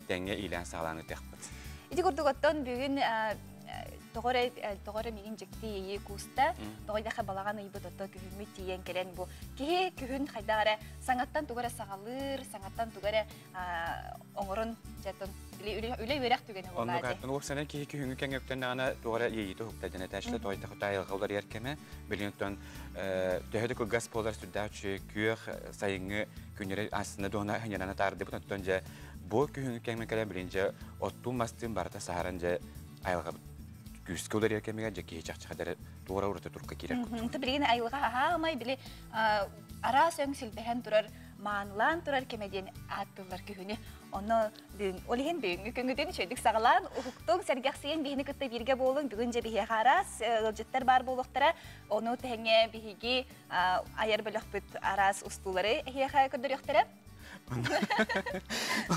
Тэҥҥэ иилээн саҕалаан ытыахпыт. Ити курдук оттон бүгүн тоҕо эрэ миигин дьикти иэйии кууста. Тоҕо диэхэ балаҕан ыйбыт ото күһүммүт тиийэн кэлэн бу киһи күһүн хайдах эрэ саҥаттан тугу эрэ саҕалыыр, саҥаттан тугу эрэ оҥорон дьэтон үлэ үөрэх түгэнэ буолла. Оннук аттан уопсанан киһи күһүҥҥү кэмҥэ үктэннэҕинэ туох эрэ иэйиитэ уһукта диэн этээччилэр тоҕо айылҕа уларыйар кэмэ билигин оттон төһө да кылгас буолар сүрдээх үчүгэй күөх сайыҥҥы күннэри астына дуона хынньанан атаардыбыт оттон дьэ бу күһүҥҥү кэмҥэ кэлэн билин дьэ оттуун мастыын барыта саһаран дьэ айылҕа күүскэ уларыйар кэмигэр дьэ киһи чахчы хадары туора ураты турка киирэр курдук. Билигин айылҕа аһаамай били араас өҥ силбэһэн турар маанылаан турар кэмэ диэн ааттыыллар күһүнү. Онно бүгүн ол иһин бүгүҥҥү күҥҥүтүн үчүгэйдик саҕалаан, уһуктуҥ, сэргэхсийэн биһини кытта бииргэ буолуҥ. Бүгүн дьэ биһиэхэ араас ыалдьыттар баар буолуохтара. Ону тэҥэ биһиги айар бөлөхпүт араас устуулары эһиэхэ көрдөрүөхтэрэ.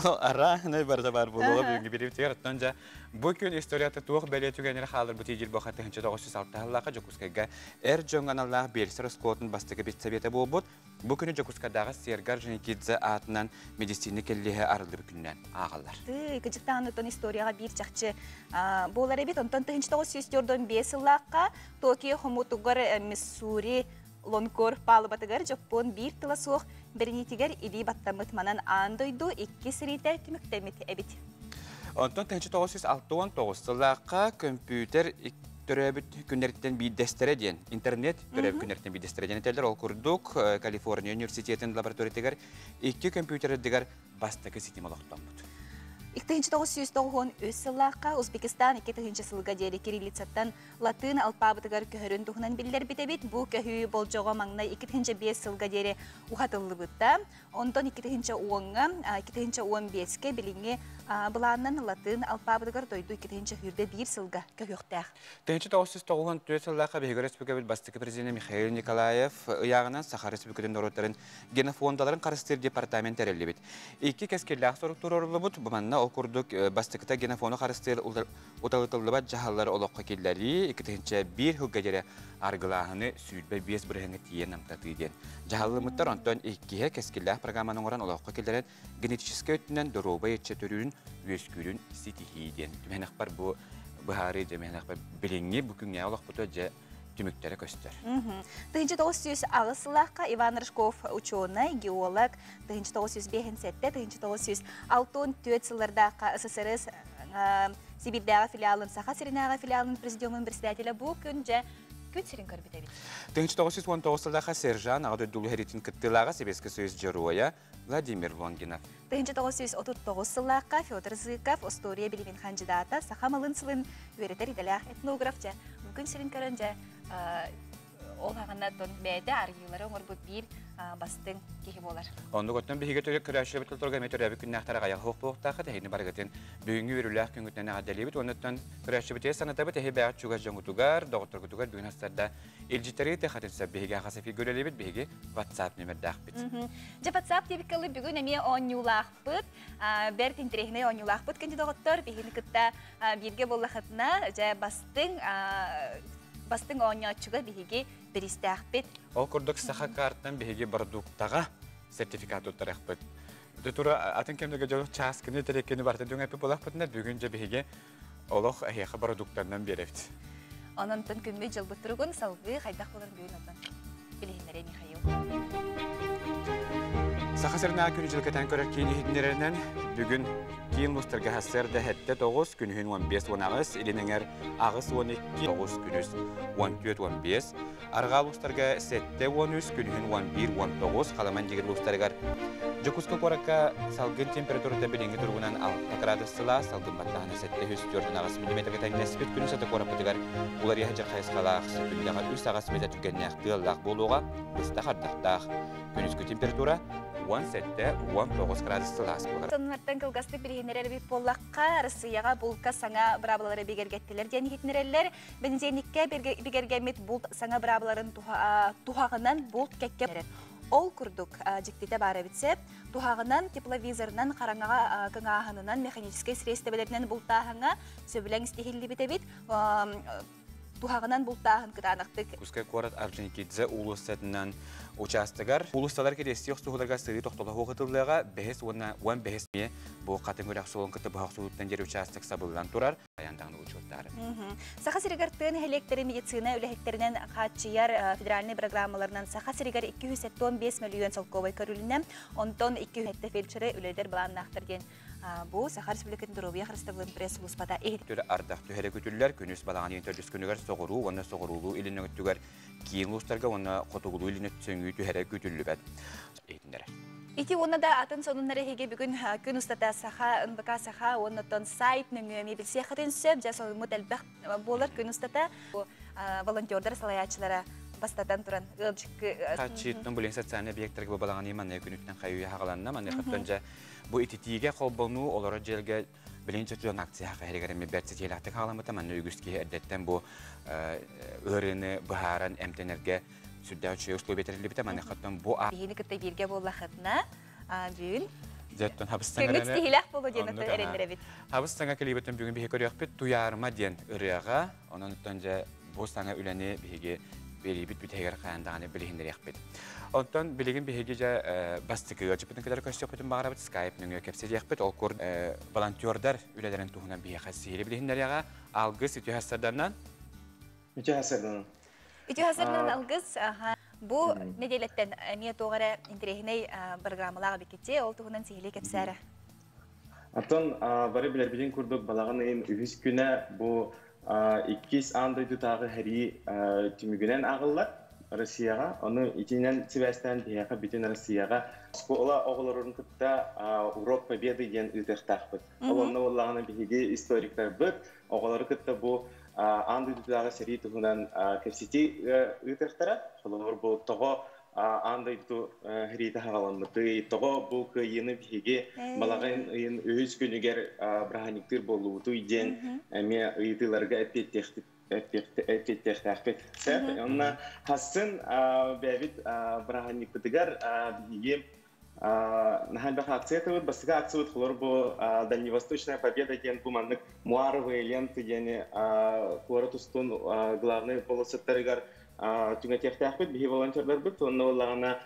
Арааһынай барыта баар буолуоҕа бүгүҥҥү бириибитигэр. Оттон дьэ бу күн историята туох бэлиэ түгэннэри хаалларбыт диир бу 1906 сыллаахха Дьокуускайга эр дьоҥҥо аналлаах биэлсэр оскуолатын бастакы педсовета буолбут. Бу күнү Дьокуускайдааҕы Сергар Женикидзе аатынан медицина кэллиэһэ арыллыбыт күнүнэн ааҕаллар. Тыы, кыдьыктаан историяҕа биир чахчы буолар эбит. Онтон 1945 сыллаахха Токио хомуутугар Миссури Лонкор палубатыгар дьоппуон биир тыла суох бэриниитигэр илии баттаммыт манан аан дойду икки сэриитэ түмүктэммит эбит. Онтон 1969 сыллаахха көмпүүтэр төрөөбүт күннэриттэн биирдэстэрэ диэн, интернет төрөөбүт күннэриттэн биирдэстэрэ диэн этэллэр. Ол курдук, Калифорния университетын лабораториятыгар икки көмпүүтэр бастакы ситим олохтоммут. 1993 сыллаахха Узбекистан 2000 сылга диэри кириллицаттан латыын алпаабытыгар көһөрүн туһунан биллэрбит эбит. Бу көһүү болдьоҕо маҥнай 2005 сылга диэри уһатыллыбыта. Онтон 2010-ҥа, 2015-кэ билиҥҥи былаанынан латыын алпаабытыгар дойду 2021 сылга көһүөхтээх. 1994 сыллаахха биһиги өрөспүүбүлүкэбит бастакы президенэ Михаил Николаев ыйааҕынан Саха Республикатын норуоттарын генофондаларын харыстыыр департамент тэриллибит. Икки кэскиллээх сорук туруоруллубут. Бу манна ол курдук бастакыта генофону харыстыыр уталытыллыбат дьаһаллары олоххо киллэрии, 2001 сылга диэри арыгылааһыны 25 бырыһыаҥҥа тиийэн намтатыы диэн дьаһаллыммыттар. Онтон иккиһэ кэскиллээх программаны оҥорон олоххо киллэрэн генетическэй өттүнэн доруобай ыччат төрүүрүн, үөскүүрүн ситиһии диэн. Түмэнэхпэр бу быһаарыы дьэ миэнэхпэр билиҥҥи бу күҥҥэ олохпуту дьэ түмүктэрэ көстөр. 1908 сыллаахха Иван Рыжков учуонай, геолог, 1957, 1964 сыллардаахха СССР Сибирдээҕи филиалын Саха сиринээҕи филиалын президиумун председателэ бу күн дьэ күн сирин көрбүт эбит. 1919 сыллаахха сержант Аҕа дойду Улуу сэриитин кыттыылааҕа Сэбиэскэй Союз Дьоруойа Владимир Лонгинов. 1939 сыллаахха Федор Зыков остуоруйа билимин хандьыдаата саха малын сылын үөрэтэр идэлээх этнограф дьэ бу күн сирин көрөн дьэ ол хаҕана бэйэтэ арыйыылары оҥорбут биир бастыҥ киһи буолар. Оннук оттон биһиги көрөөччүлэрбит толторго эмиэ төрөөбүт күннээхтэр аҕыйах суох буолуохтааххыт эһигини барыгытын бүгүҥҥү үөрүүлээх күҥҥүтүнэн эҕэрдэлиибит уонна көрөөччүбүтүгэр санатабыт эһи бэйэҕит чугас дьоҥҥутугар, доҕотторгутугар бүгүн астарда илдьиттэри ыытыаххытын сөп биһиги хас эфиргэ үлэлиибит биһиги WhatsApp нүмердээхпит. Дьэ WhatsApp диэбиккэ ылы бүгүн эмиэ оонньуулаахпыт, бэрт интэриэһинэй оонньуулаахпыт күндү доҕоттор биһигини кытта бииргэ буоллахытына дьэ бастыҥ бастыҥ оонньооччуга биһиги бириистээхпит. Ол курдук саха картынан биһиги бородууктаҕа сертификат туттарыахпыт. Тура атын кэмнэргэ дьон чааскыны тэрэккини барыта дүҥэппит буолахпытына бүгүн дьэ биһиги олох эһиэхэ бородууктарынан биэрэбит. Онон күммүт дьылбыт туругун салгыы хайдах болар бүгүн отон билиһиннэрэ Михаил. Саха сиринээҕи күнү дьыл кэтээн көрөр киин иһитиннэрэринэн бүгүн киин улуустарга сарсыарда сэттэ тоҕус, күнүһүн 15 18, илин эҥэр 8 12, 9 күнүс 14 15, арҕаа улуустарга 7 13, күнүһүн 11 19, Халаман дьигир улуустарыгар Дьокуускай куоракка салгын температурата билиҥҥи туругунан 6 градус сылаас, салгын баттааһына 748 миллиметргэ тэҥнэспит күнүс аты куораппытыгар уларыйа сылдьар хайысхалаах секундаҕа 3-8 метр түргэннээх тыаллаах буолуоҕа, быстах ардахтаах. Күнүскү температура 17-19 градус сылаас буолар. Сонуннартан кылгастык билиһиннэрэр эбит буоллахха, Россияҕа булка саҥа быраабылалары бигэргэттилэр диэн иһитиннэрэллэр. Бензиниккэ бигэргэммит булт саҥа быраабыларын туһаҕынан булт кэккэ Ол курдук, дьиктитэ баар эбит сөп. Туһаҕынан, тепловизорынан, хараҥаҕа кыҥааһынынан, механическай средстволарынан бултааһыҥҥа сөбүлэҥ истиһиллибит эбит. Туһаҕынан бултааһын кытаанахтык. Кускай куорат Орджоникидзе уулуссатынан учаастагар уулуссалар кириэстии охсуһууларга сырыы тохтолоһуу кытыллыаҕа бэһис уонна 15 ме бу Хатыҥ үрэх суолун кытта быһа охсуһууттан диэри учаастак сабыллан турар. Айантаҕын учуоттаары. Саха сиригэр тыа нэһилиэктэри медицина үлэһиттэринэн хааччыйар федеральнай программаларынан Саха сиригэр 275 мөлүйүөн солкуобай көрүлүннэ. Онтон 207 фельдшеры үлэлэтэр былааннаахтар диэн бу Саха Республикатын доруобуйа харыстабылын пресс-сулууспата иһит. Түрө ардах түһэрэ күтүллэр, күнүс балаҕан ыйын төрдүс күнүгэр соҕуруу уонна соҕуруулуу илин өттүгэр киин улуустарга уонна хотугулуу илин сөҥүү түһэрэ күтүллүбэт. Иһитиннэрэр. Ити уонна да атын сонуннары эһиги бүгүн күн устата Саха, НВК Саха уонна сайт нөҥүө эмиэ билсиэххитин сөп. Дьэ сонуммут элбэх буолар күн устата. Волонтердар салайааччылара бастатан туран ыалдьыккы Хаччыттан булин социальный объекттарга балаҕан манна күнүттэн хайыы хагаланна манна хаттан дьэ бу ититиигэ холбонуу олоро дьиэлгэ билин чөчүөн акция хахэригэр эми бэрт сэтиэлэхтик хагаламмыта манна үгүс киһи эрдэттэн бу ыарыыны быһааран эмтэнэргэ сүрдээх үчүгэй условия тэриллибитэ манна хаттан бу Биһини кытта бииргэ буоллахытына бүгүн Дьэттэн хабыстаҥа Көҥүт стихилээх буолу диэн эрэннэрэбит. Хабыстаҥа кэлибитин бүгүн биһи көрүөхпүт туйаарма диэн ырыаҕа, онон дьэ бу саҥа үлэни биһиги биэриибит бүтэһигэр хаан даҕаны билиһиннэриэхпит. Онтон билигин биһиги дьэ бастакы ыалдьыппытын кытары көрсүөхпүтүн баҕарабыт скайп нөҥүө кэпсэтиэхпит. Ол кур волонтердар үлэлэрин туһунан биһиэхэ сиһили билиһиннэриэҕэ. Алгыс үтүө хасарданан. Үтүө хасарданан. Үтүө хасарданан Алгыс. Бу нэдиэлэттэн эмиэ туох эрэ интэриэһинэй программалаах эбиккитчи, ол туһунан сиһилии кэпсээрэ. Оттон бары билэрбитин курдук балаҕан ыйын үһүс күнэ бу иккис аан дойдутааҕы сэрии түмүгүнэн ааҕыллар Россияҕа. Ону итинэн сибээстээн биһиэхэ бүтүн Россияҕа оскуола оҕолорун кытта урок победы диэн ыытыахтаахпыт. Ол онно буоллаҕына биһиги историктарбыт оҕолору кытта бу аан дойдутааҕы сэрии туһунан кэпсэтии ыытыахтара. Холобур, бу тоҕо аан дойду сэриитэ хаҕаламмытый, тоҕо бу кыайыыны биһиги балаҕан ыйын үһүс күнүгэр бырааһынньыктыыр буоллубутуй диэн эмиэ ыйытыыларга эппиэттиэхтээхпит. Онно хассын бэйэбит бырааһынньыкпытыгар биһиги наһаа акция тыбыт, бастакы акциябыт холор бу Дальневосточная победа диэн бу маннык муаровые ленты диэни куорат устун главный болосыттарыгар түҥэтиэхтээхпит биһи волонтердарбыт. Онно буоллаҕына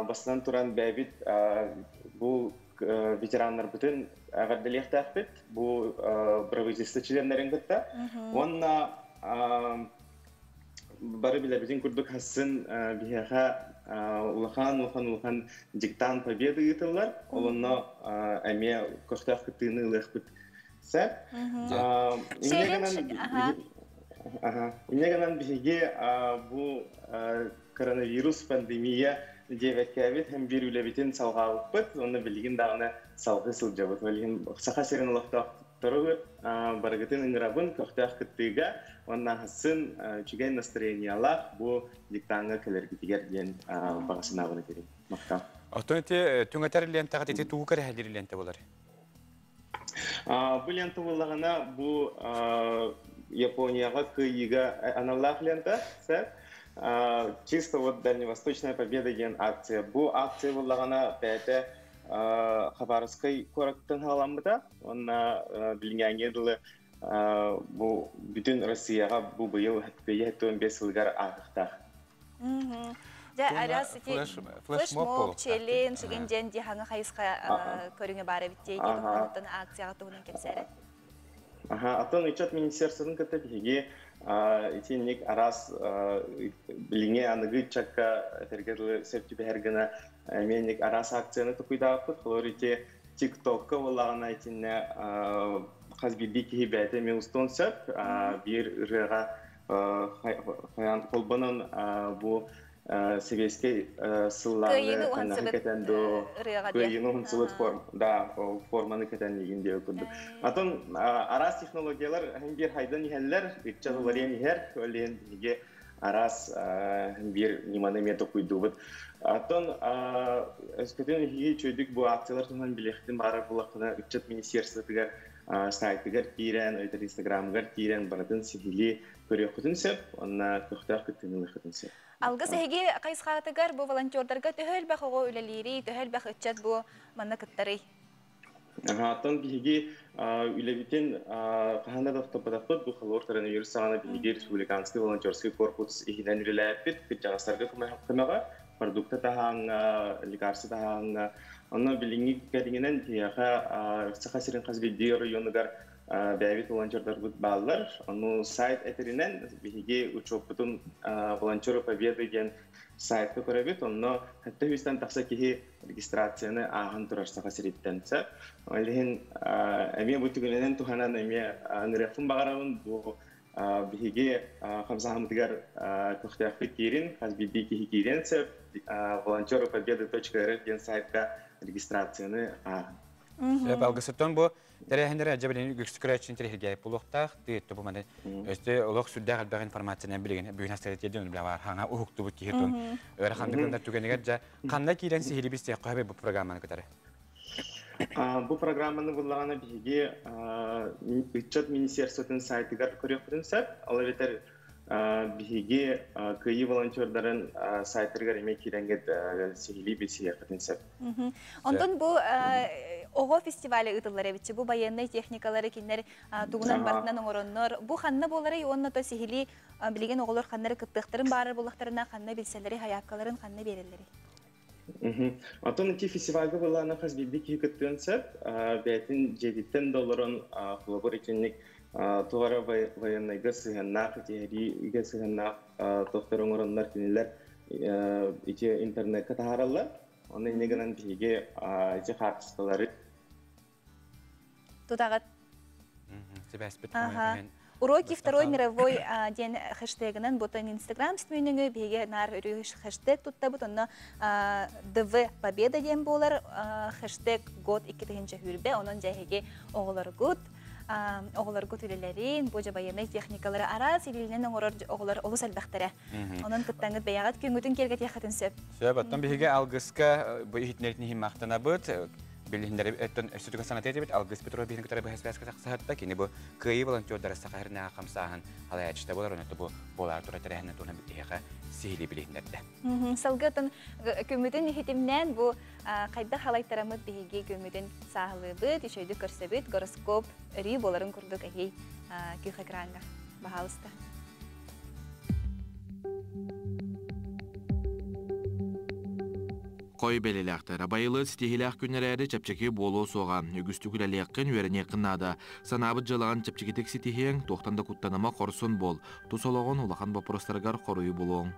бастан туран бэйэбит бу ветераннарбытын эҕэрдэлиэхтээхпит бу правительство членнэрин кытта. Уонна бары билэбитин курдук хассын биһиэхэ улахан улахан улахан диктант победы ыытыллар. Ол онно эмиэ көхтөөх кыттыыны ылыахпыт сөп. Инньэ гынан биһиги бу коронавирус пандемия диэбэккээбит һэм биир үлэбитин салҕаабыппыт. Онно билигин даҕаны салҕыы сылдьабыт. Билигин Саха сирин олохтоохторугар барыгытын ыҥырабын көхтөөх кыттыыга уонна хассын үчүгэй настроениялаах бу диктаҥҥа кэлэргитигэр диэн баҕа санаабын этэбин. Махтал. Оттон ити түҥэтэр лентаҕа ити тугу кэрэһэлиир лента болар? Бу лента буоллаҕына бу Японияҕа кыайыыга аналлаах лента, сэр. Чисто вот Дальневосточная победа диэн акция. Бу акция буоллаҕына бэйэтэ Хабаровскай куораттан хаҕаламмыта. Уонна билиҥҥээҥҥэ дылы бу бүтүн Россияҕа бу быйыл 75 сылыгар ааһыахтаах. Дьэ, арас ити флешмоб, челлендж игин диэн дии хаҥа хайысха көрүҥэ баар эбит дии туһунан акцияҕа туһунан кэпсээрэ. Аха, атын ыччат министерствотын кытта биһиги итинник араас билиҥҥи аныгы ыччакка этэргэ дылы сөп түбэһэр гына эмиэ араас акцияны тукуйдаабыппыт. Холобур, ити ТикТокка буоллаҕына итиннэ хас биирдии киһи бэйэтэ эмиэ устуон сөп. Биир ырыаҕа хайаан холбонон бу сэбиэскэй сыллааҕы таҥаһы кэтэн дуу, кыайыыны уһансыбыт форм, да, ол форманы кэтэн игин диэбит курдук. Атын араас технологиялар һин биир хайдан иһэллэр, ыччат уларыйан иһэр, ол иһин биһиги араас биир ньыманы эмиэ токуйдуубут. Атын өскөтүн иһиги үчүгэйдик бу акциялар туһунан билиэхтин баарар буоллаххына, ыччат министерствотыгар сайтыгар киирэн, эбэтэр инстаграмыгар киирэн барытын сиһилии көрүөххүтүн сөп, уонна көхтөөх кыттыыны ылыаххытын сөп. Алгыс эһиги хайысхаатыгар бу волонтердарга төһө элбэх оҕо үлэлиирий, төһө элбэх ыччат бу манна кыттарый? Аттан биһиги үлэбитин хаһан да тохтоппотохпут. Бу холобур коронавирус саҕана биһиги республиканский волонтерский корпус иһинэн үлэлээппит, кырдьаҕастарга көмөҕө продукта таһааҥҥа, лекарство таһааҥҥа. Онно билиҥҥи кэриҥинэн биһиэхэ Саха сирин хас биирдии оройуонугар бэйэбит волонтердарбыт бааллар. Ону сайт этэринэн биһиги учуоппутун «Волонтеры Победы» диэн сайтка көрөбүт. Онно 700-тэн тахса киһи регистрацияны ааһан турар Саха сириттэн. Ол иһин эмиэ бу түгэнинэн туһанан эмиэ ыҥырыахпын баҕарабын, бу биһиги хамсааһыммытыгар көхтөөхтүк киирин, хас биирдии киһи киириэн сөп, волонтерыпобеды.рф диэн сайтка регистрацияны ааһын. Сөп, Алгысыттан бу тэрээһиннэр дьэ билигин үгүс көрөөччүнү интэриэһиргээбит буолуохтаах. Тыытты бу маны өстө олох сүрдээх элбэх информациянан билигин бүгүн астарытиэрдэн үлэ бар. Хаҥа уһуктубут киһи тун ыараханнык гынар түгэнигэр дьэ ханна киирэн сиһилии билсиэххэ сөбүй бу программаны кытары? Бу программаны буллаҕына биһиги ыччат министерствотын сайтыгар көрүөхпүтүн сөп. Ол эбэтэр биһиги Кыайыы волонтердарын сайтарыгар эмиэ киирэҥҥит сиһилии билсиэххитин сөп. Онтон бу оҕо фестиваля ыытыллар эбитчи. Бу военнай техникалары кинилэр тугунан барытынан оҥороннор. Бу ханна буоларый уонна то сиһилии билигин оҕолор ханнары кыттыахтарын баарар буоллахтарына ханна билсэллэри, хайааккаларын ханна биэрэллэрий? Оттон ити фестивальга былаана хас биирдии киһи кыттыан сөп. Бэйэтин дьиэтиттэн да олорон, холобур, итинник туох эрэ военнайга сыһыаннаах, итиһэриигэ сыһыаннаах тохтор оҥороннор кинилэр ити интернекка таһаараллар. Онно инньэ гынан биһиги ити хаартыскалары Тутаҕыт. Сибээспит. Уроки Второй мировой диэн хэштегынан бутан Инстаграм ситиминөҥө биһиги наар өрүү хэштег туттабыт, онно ДВ Победа диэн буолар, хэштег год 2020, онон дьэһиги оҕолоргут оҕолоргут үлэлэрин, бу военнай техникалары араас илиинэн оҥорор оҕолор олус элбэхтэрэ. Онон кыттаҥҥыт бэйэҕит күҥҥүтүн киэргэтиэххитин сөп. Сөп, оттон биһиги Алгыска бу иһитиннэритин иһин махтанабыт. Билиһиннэри өттөн өссө санатыы этибит, Алгыс Петров биһини кытары быһа связка тахсыһатта. Кини бу Кыайыы волонтердара Саха сиринээҕи хамсааһын халайааччыта буолар, онон бу буолаар тура тэрээһинэ туһунан биһиэхэ сиһилии билиһиннэрдэ. Салгы күммүтүн иһитимнээн бу хайдах халайтарамыт биһиги күммүтүн сааһылыыбыт, үчөйдүк көрсөбүт, гороскоп өрүү боларын курдук эһий күөх экранга. Баһаалыста. Кой бэлэлээхтэр. Байылы ситиһилээх күннэрээри чэпчэки буолуо суоҕа. Үгүстүк үлэлиэххин, үөрэниэххин наада. Санаабыт дьыалаҕын чэпчэкитик ситиһиэҥ, туохтан да куттаныма, хорсун буол. Тус олоҕун улахан боппуруостарыгар хоруйу булуоҥ.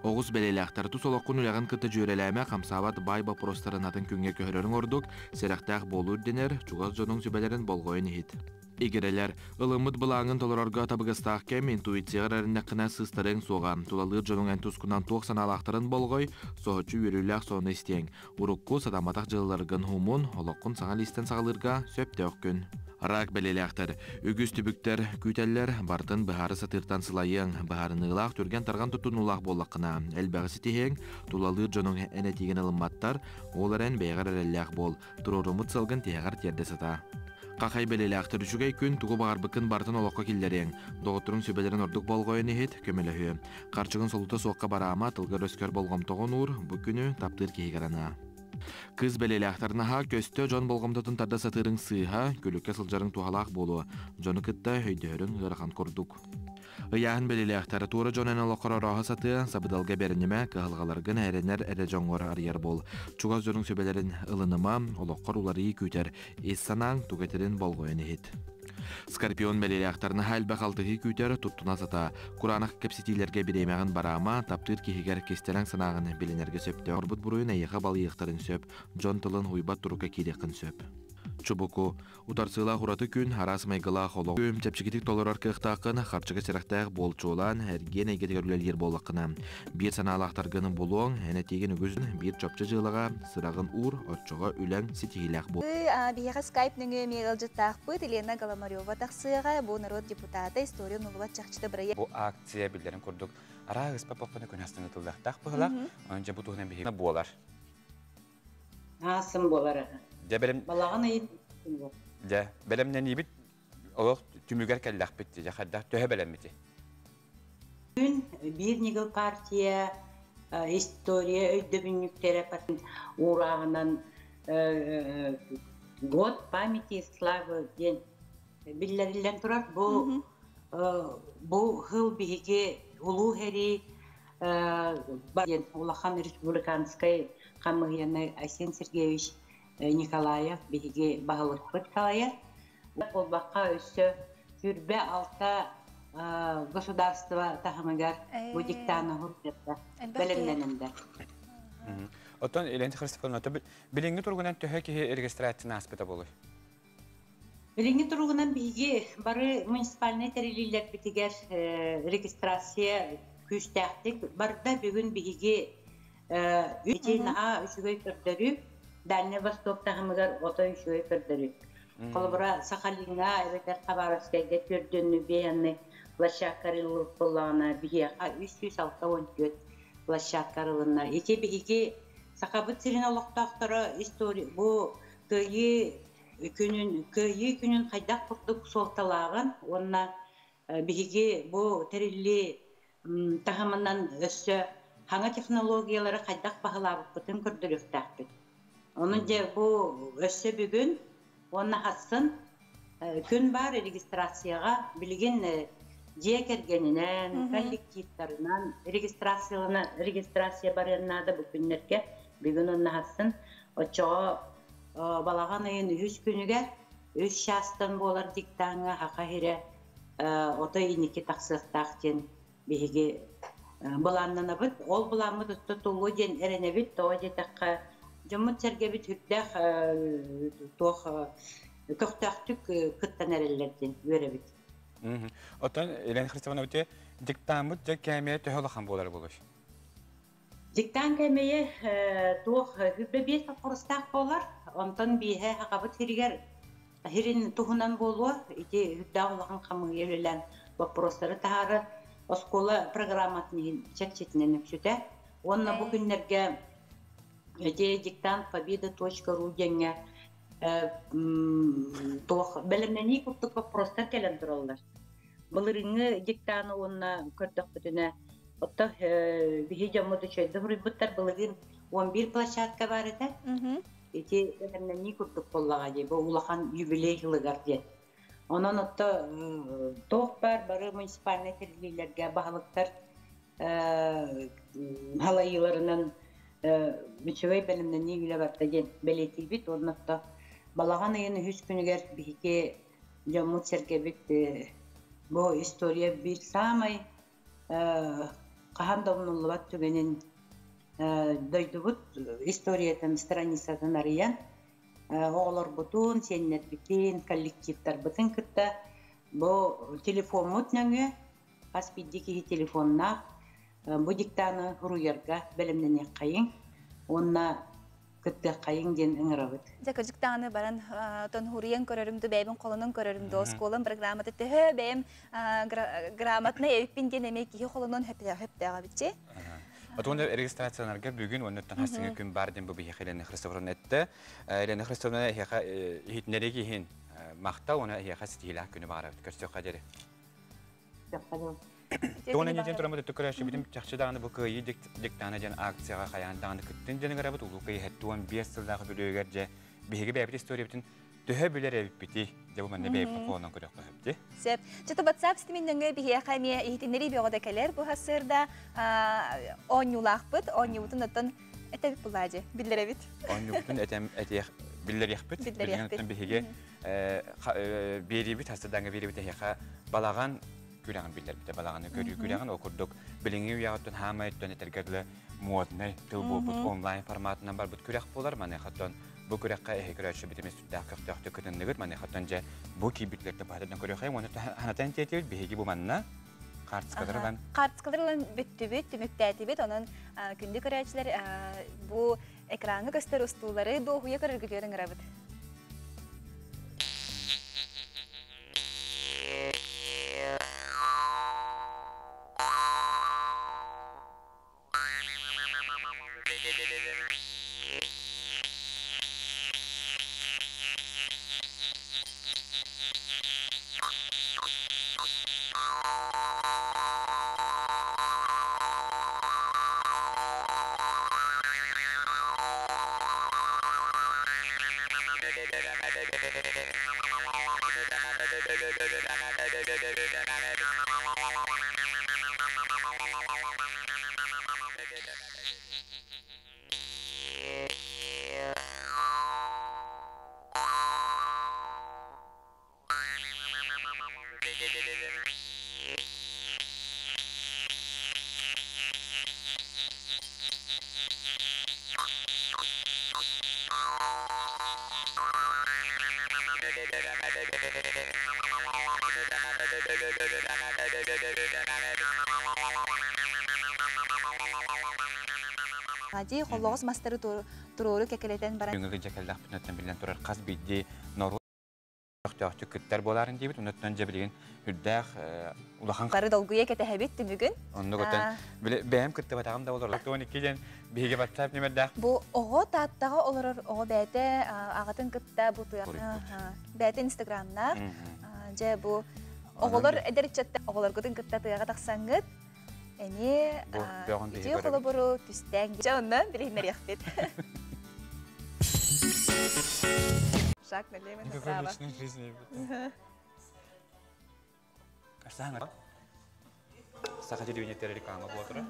Оҕус бэлэлээхтэр, тус олоххун үлэҕин кытта дьүөрэлээмэ, хамсаабат баай боппуруостарын атын күҥҥэ көһөрөрүҥ ордук, сэрэхтээх буолуу ирдэнэр, чугас дьонуҥ сүбэлэрин болҕойон иһит. Игирэлэр, ылыммыт былааҥҥын толорорго табыгастаах кэм, интуицияҕар эрэннэххинэ сыыстарыаҥ суоҕа. Тулалыыр дьонуҥ эн тускунан туох санаалаахтарын болҕой, соһуччу үөрүүлээх сонуну истиэҥ. Урукку сатамматах дьылларгын умун, олоххун саҥа лиистэн саҕалыырга сөптөөх күн. Рак бэлиэлээхтэр, үгүс түбүктэр күүтэллэр, барытын быһаары сатыыртан сылайыаҥ, быһаарыныылаах түргэн-тарҕан туттунуулаах буоллаххына, элбэҕи ситиһиэҥ, тулалыыр дьонуҥ эн этиигин ылымматтар, ол эрэн бэйэҕэр эрэллээх буол, туруоруммут сылгын тиһэҕэр тиэрдэ сатаа. Хахай бэлиэлээхтэр, үчүгэй күн, тугу баҕарбыккын барытын олоххо киллэриэҥ. Доҕотторуҥ сүбэлэрин ордук болҕойон иһит, көмөлөһүө. Харчыгын солуута суохха бараама, тылгар өскөр болҕомтоҕун уур, бу күнү таптыыр киһигэр анаа. Кыыс бэлиэлээхтэр, наһаа көстө дьон болҕомтотун тарда сатыырыҥ сыыһа, күлүккэ сылдьарыҥ туһалаах буолуо. Дьону кытта өйдөһөрүҥ ыарахан курдук. Ыйааһын бэлиэлээхтэр, туора дьон эн олоххор орооһо сатыа, сабыдалга бэринимэ, кыһалҕаларгын эрэнэр эрэ дьоҥҥор арыйар буол. Чугас дьонуҥ сүбэлэрин ылыныма, олоххор уларыйыы күүтэр, ис санааҥ тугу этэрин болҕойон иһит. Скорпион бэлиэлээхтэр, наһаа элбэх алтыһыы күүтэр, туттуна сатаа. Кураанах кэпсэтиилэргэ бириэмэҕин бараама, таптыыр киһигэр кистэлэҥ санааҕын билинэргэ сөптөөх. Орбут буруйун эйиэхэ балыйыахтарын сөп, дьон тылын уйбат турукка киириэххин сөп. Чубуку, утарсыылаах ураты күн, араас майгылаах олох. Күн чэпчэкитик толорор кыахтааххын, харчыга сэрэхтээх буолчуолаан, эргиэн эйгэтигэр үлэлиир буоллаххына, биир санаалаахтаргын булуоҥ, эн этиигин үгүс биир чопчу дьыалаҕа сыраҕын уур, оччоҕо үлэҥ ситиһиилээх буол. Биһиэхэ скайп нөҥүө эмиэ ыалдьыттаахпыт Елена Голомарева тахсыаҕа, бу народ депутата, история умнуллубат чахчыта бырайыак. Бу акция биллэрин курдук араа ыспа поппуна күн астыҥы тыллахтаах быһылаах, онон дьэ бу туһунан биһиги буолар. Аасым буолар. Дьэ бэлэм Балаҕан ыйын. Дьэ бэлэмнэниибит олох түмүгэр кэллэхпит дьэ хайдах төһө бэлэммити? Күн Биир ньыгыл партия история өйдөбүнньүктэрэ уурааҕынан Год памяти и славы диэн биллэриллэн турар. Бу бу хыл биһиги улуу хери диэн улахан республиканскай хамыһыйаны Айсен Сергеевич Николаев биһиги баһылыкпыт салайар. Болбаққа өссө хүрбе алта государство таһымыгар бу диктаны хурдерда бэлэмнэнендер. Оттон Елена Христофоровна, билиҥҥи туругунан төһө киһи регистрацияны ааспыта буолуой? Билиҥҥи туругунан биһиги бары муниципальнай тэрилиилэрбитигэр регистрация күүстээхтик барда. Бүгүн биһиги ити наһаа үчүгэй көрдөрүү, Дальний Восток таһымыгар отой үчүгэй көрдөрүү. Холобура, Сахалиҥҥа эбэтэр Хабаровскайга төрдөннү бэйэнни площадка арыллыбыт биһиэхэ 364 площадка арылынна. Ити биһиги Сахабыт сирин олохтоохторо история бу кыайыы күнүн кыайыы күнүн хайдах курдук суолталааҕын уонна биһиги бу тэрилли таһымынан өссө хаҥа технологиялары хайдах баһылаабыппытын көрдөрүөхтээхпит. Онон дьэ бу өссө бүгүн уонна хассын күн бар регистрацияҕа билигин дьиэ кэргэнинэн, коллективтарынан регистрациялана регистрация барыаннаада бу күннэргэ бүгүн уонна хассын оччоҕо балаҕан ыйын үһүс күнүгэр үс чаастан буолар диктаҥҥа хаха хире отой инники тахсыахтаах диэн биһиги былааннанабыт. Ол былааммыт утта тулу диэн эрэнэбит, тоҕо диэтэххэ дьоммут сэргэбит үрдээх туох көхтөөхтүк кыттан эрэллэр диэн үөрэбит. Оттон Елена Христофоровна, диктаммыт дьэ кээмэйэ төһө улахан буолар буолуой? Диктант кэмэйэ туох хүббэ биэс боппуруостаах буолар. Онтон бииһэ хакабыт хиригэр хирин туһунан буолуо. Ити үрдээх улахан хамыыйа үлэлээн боппуруостары таһаарар оскуола программатын иһин чэрчитинэн үксүтэ. Уонна бу күннэргэ ити диктант победа.ру диэҥҥэ туох бэлэмнэнии курдук боппуруостар кэлэн тураллар. Былырыҥҥы диктаны уонна көрдөхпүтүнэ отто биһи дьоммут үчүгэйдик суруйбуттар, былырыын 11 площадка бар этэ. Ити бэлэмнэнии курдук буоллаҕа дии, бу улахан юбилей сылыгар диэн. Онон отто туох бар бары муниципальнай тэрилиилэргэ баһылыктар халайыыларынан үчүгэй бэлэмнэнии үлэ барда диэн бэлиэтиибит. Онно балаҕан ыйын үһүс күнүгэр биһиги дьоммут сэргэбит бу история биир саамай хаһан да умнуллубат түгэнин дойдубут историятын страницатын арыйан оҕолорбутун, сиэннэрбитин, коллективтарбытын кытта бу телефоммут нөҥүө хас биирдии киһи телефоннаах бу диктаны хуруйарга бэлэмнэниэххэйиҥ уонна кыттыаххайыҥ диэн ыҥырабыт. Дьэ кырдьыктааны баран тон хуруйан көрөрүм ду бэйбин холонон көрөрүм ду оскуолам программата төһө бэйэм грамотнай эбиппин диэн эмиэ киһи холонон хөптөөҕө бичи. Отуон регистрацияларга бүгүн оннуттан хасыңы күн бар ден бу биһиэхэ Елена Христофоровна этте. Елена Христофоровна эһиэхэ иһитиннэри киһин махтал, уонна эһиэхэ ситиһиилээх күнү баҕарабыт. Көрсүөххэ диэри. Туон энньэтин тураммыт өттүк көрөөччү битим чахчы даҕаны бу кыайыы диктана диэн акцияҕа хайаан даҕаны кыттын диэн ыҥырабыт. Улуу Кыайыы 75 сыллаах үбүлүөйүгэр дьэ биһиги бэйэбит историябытын төһө билэр эбиппитий? Дьэ бу манна бэйэбит холонон көрүөххэ сөп. Сөп. Чото WhatsApp ситимин нөҥүө биһиэхэ эмиэ иһитиннэрии бөҕө да кэлэр бу хасырда оонньуулаахпыт, оонньуубутун оттон этэбит булаадьы, биллэрэбит. Оонньуубутун этем этиэх биллэриэхпит. Биллэриэхпит. Биһиги биэрибит хасырдаҥҥа биэрибит эһиэхэ балаҕан күрэҕин биллэрбитэ. Балаҕаны көрүү күрэҕин ол курдук билиҥҥи үйэҕиттэн хаамай өттөн этэргэ модный тыл буолбут онлайн форматынан барбыт күрэх буолар. Маныхаттан бу күрэххэ эһи көрөөччү битимис сүрдээх көхтөөхтүк кытынныгыт. Маныхаттан дьэ бу киирбитлерден баһатынан көрүөхэй. Уонна ханатан тиэтибит биһиги бу манна картскаларынан Картскаларынан бүттүбүт, түмүктээтибит. Онон күндү көрөөччүлэр бу экраҥҥа көстөр устуулары дуоһуйа көрөргүтүгэр ыҥырабыт. Ди холлоҕос мастары туруору кэкэлэтэн баран. Күҥҥэ кыдьа кэллэхпитинэ биллэн турар хас биирдии норуот көхтөөхтүк кыттар буоларын диэбит. Оннуттан дьэ билигин үрдээх улахан Бары долгуйа кэтэһэбит түмүгүн. Оннук отон бэйэм кыттыбатаҕым да олорор. 12 диэн биһиги WhatsApp нүмердээх. Бу оҕо Тааттаҕа олорор оҕо бэйэтэ аҕатын кытта бу бэйэтэ Инстаграмнаах. Дьэ бу оҕолор эдэр ыччаттар оҕолоргутун кытта тыаҕа тахсаҥҥыт эмиэ үтүө холобуру түстээн дьэ онно билиһиннэриэхпит. Шаг налево, направо. личной жизни. Саха телевидениетер реклама буолар.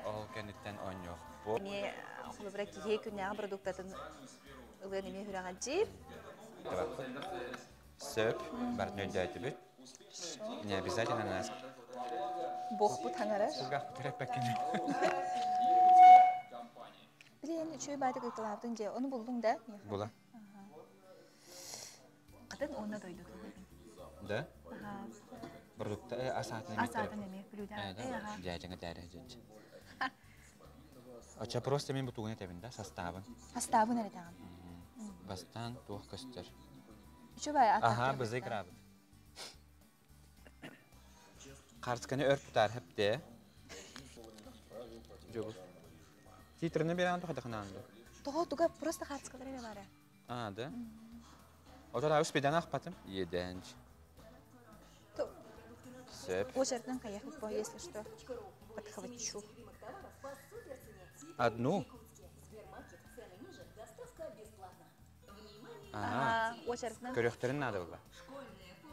Ол кэнниттэн оонньуохпут. Эмиэ холобура киһи күннээҕи продуктатын ылыан эмиэ хүрэҕэлдьиир. Сөп, барын өйдөөтүбүт. Не обязательно нас. Бохпут хаҥарар. Кулгаахпыт эппэккин. Блин, үчүгэй баайдык ыыталаабытын дьэ, ону буллуҥ да? Була. Атын уонна дойду Да? Продукта ас аатын Ас аатын эмиэ, блюдо. Дьээдьэҥэ тээрэ дьэдьэ. Оча просто мен бутугун этэбин да, составын. Составын эрэ этэҕин. Бастаан туох көстөр? Үчүгэй ат. Аха, бызы грабыт. Харсканы өр тутар хепте. Жобу. Титрини беран тухадахынаанду. Тоҕо туга просто хаарыскалар эрэ баара. А, да? Отор абыс бедан ахпатым. Иедэнч. Сөп. Очередынан каяхып если что. Подхвачу. Одну? Ага. Очередынан. Көрөхтөрүн надо было.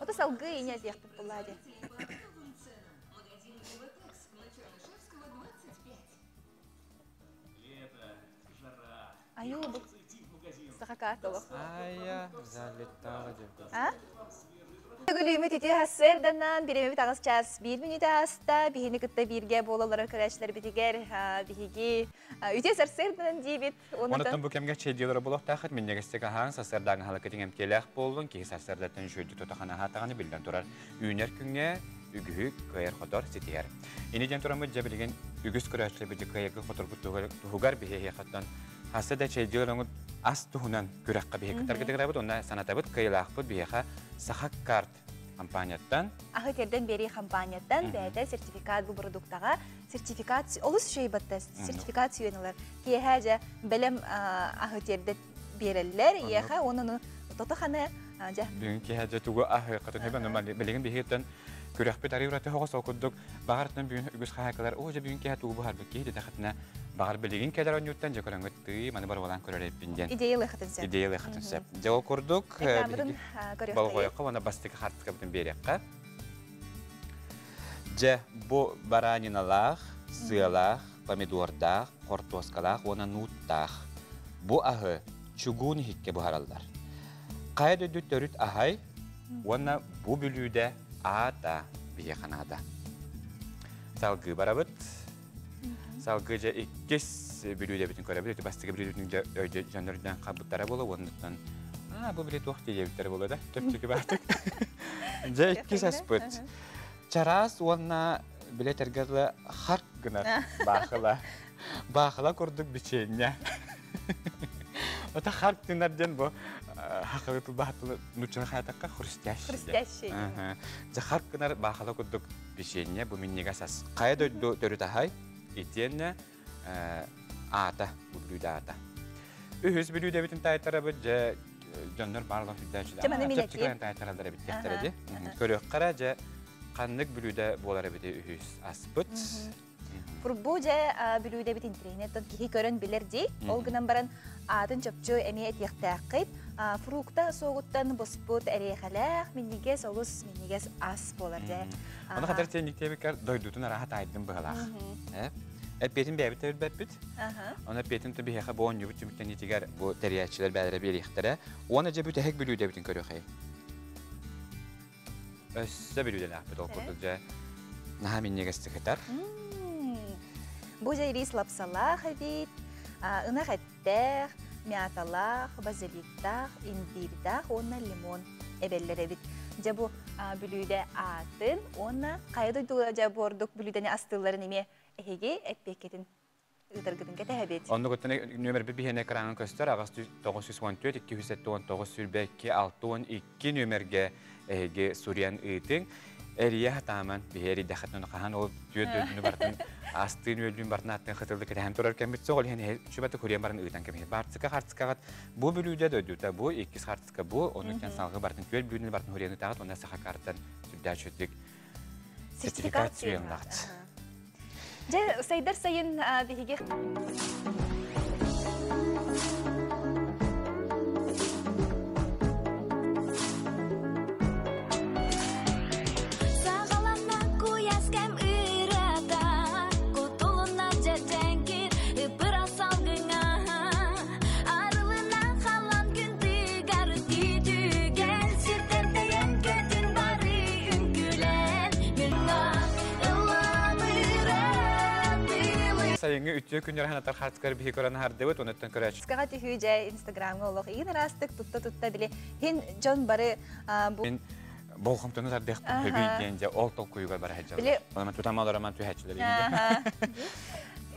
Ото салгы и не этиэхпит булла ди. Аю бу саха картолох. Ая, залетала девка. А? Бүгүлүүмүт ити хассырданан биремебит аҕыс час биир мүнүүтэ ааста биһини кытта бииргэ буолаллар көрөөччүлэр битигэр биһиги үтүө сарсыарданан диибит. Онуттан бу кэмгэ чэйдиэлэр болохтаахыт минньигэстик аһаан сарсыардааҥы халакытын эмтиэлээх буоллун киһи сарсыардаттан үчүгэйдик тутахана аһаатаҕына биллэн турар үүнэр күҥҥэ үгүһү кыайар-хотор ситиһэр. Ини диэн тураммыт дьэ билигин үгүс көрөөччүлэр бити кыайарга хоторбут туһугар биһиэхэ хаса да чэйдиэлэр оҥут ас туһунан күрэххэ биһи кытаргытыгырабыт уонна санатабыт кыайылаахпыт биһиэхэ Саха карт компанияттан Аһы терден бери компанияттан бэйэтэ сертификат бу продуктаҕа сертификат олус үчүгэй батта сертификат сүйэн ылар. Киэһэ дьэ бэлэм аһы тердет биэрэллэр иэхэ онон тото ханы дьэ Бүгүн киэһэ дьэ тугу аһы хатын хэбэн билигин биһиттэн күрэхпит арый ураты хоҕос ол курдук баҕартан бүгүн үгүс хаһаайкалар оо дьэ бүгүн киэһэ тугу буһарбыт киһи диэтэххитинэ баҕар билигин кэлэр оонньууттан дьэ көрөҥҥүт тыы маны барбалаан көрөр эппин диэн идея ылыаххытын сөп. Идея ылыаххытын сөп. Дьэ ол курдук Экранмытын көрүөххэ. Болҕойоххо уонна бастакы хаартыскабытын биэриэххэ. Дьэ бу бараниналаах, сыалаах, помидордаах, хортуоскалаах уонна нууттаах. Бу аһы чугуун иһиккэ буһараллар. Хайа дойду төрүт аһай уонна бу бүлүүдэ аата биһиэхэ наада. Салгыы барабыт. Салгыы дьэ иккис бүлүүдэбитин көрөбүт. Ити бастакы бүлүүдэтин дьэ өйдө дьоннордон хабыттара буола уоннуттан аа бу били туох диэбиттэрэ буола да чэпчэки баатык. Дьэ иккис аспыт. Чараас уонна билэ этэргэ харк гынар баахыла. Баахыла курдук бичиэнньэ. Ота харк гынар диэн бу хахылы тылбаһаттылы нуччаны хаятакка хрустящий. Хрустящий. Дьэ харк гынар баахыла курдук бичиэнньэ бу минньигэс ас. Хайа дойду төрүт аһай итиэннэ аата, бу бүлүүдэ аата. Үһүс бүлүүдэбитин таайтарабыт дьэ дьоннор баарлар сүрдээччилэр. Дьэ маны мин Чэпчэкилэн таайтараллар эбит диэхтэрэ дии. Көрүөххэ эрэ дьэ ханнык бүлүүдэ буолар эбити үһүс аспыт. Фурбу дьэ бүлүүдэбит интириэһинэй киһи көрөн билэр дии. Ол гынан баран аатын чопчу эмиэ этиэхтээххит. Фрукта суоҕуттан буспут эриэхэлээх минньигэс олус минньигэс ас буолар дьэ. Оны хатар тиэнниктиэбиккэр дойдутун араха таайдым быһалаах. Эппиэтин бэйэбит билбэппит. Оны эппиэтин биһиэхэ бу оонньуубут түмүктэнитигэр бу тэрийээччилэр бээлэрэ биэриэхтэрэ. Уонна дьэ бүтэһик бүлүүдэбитин көрүөхэй. Өссө бүлүүдэлээхпит ол курдук дьэ наһаа минньигэстик ытар. Бу дьэ рис лапсалаах эбит, ынах эттээх, мяталаах, базиликтаах, имбирдаах уонна лимон эбэллэр эбит. Дьэ бу бүлүүдэ аатын уонна хайа дойдуга дьэ бу ордук бүлүүдэни астыылларын эмиэ эһиги эппиэккитин ыытаргытын кэтэһэбит. Оннугуттан нүөмэрбит биһиэнэ экраҥҥа көстөр аҕыс 914 279 22 62 нүөмэргэ эһиги суруйан ыытыҥ. Эрийэ хатааман биһи эрийдэххитинэ хаһан ол түөрт дойдуну бартын астыын үөллүүн бартын аттын хытылды кэтэһэн турар кэммит суох, ол иһин чубаты курьен баран ыытан кэмиһи. Бартыка хартыскаҕыт бу бүлүүдэ дойдута бу, иккис хартыска бу, онуттан салгы бартын түөрт бүлүүнү бартын хуриан ытаҕыт, онно саха картан сүрдээх үчүгдүк сертификат сүрүннэҕит. Дьэ, сайдар сайын биһиги Саҕаланна куйаас кэм ырыата, кутулунна дьэдьэҥкир ыпыра салгыҥа. Арылына халан күн тыгар түүтүгэн, сиртэн тэйэн көтүн бары үҥкүүлэн, мүҥҥа ылланыра тылы. Сайыҥҥы үтүө күннэр ханатар хартыскар биһи көрөн хардыбыт, онуттан көрөөччү. Скаҕа түһүү дьэ Инстаграмҥа олох иин араастык тутта-тутта били хин дьон бары бу Мин болҕомтону тардыахпын хөбүй диэн дьэ ол толкуйугар бара сылдьаллар. Онон тутам олороман түһээччилэр.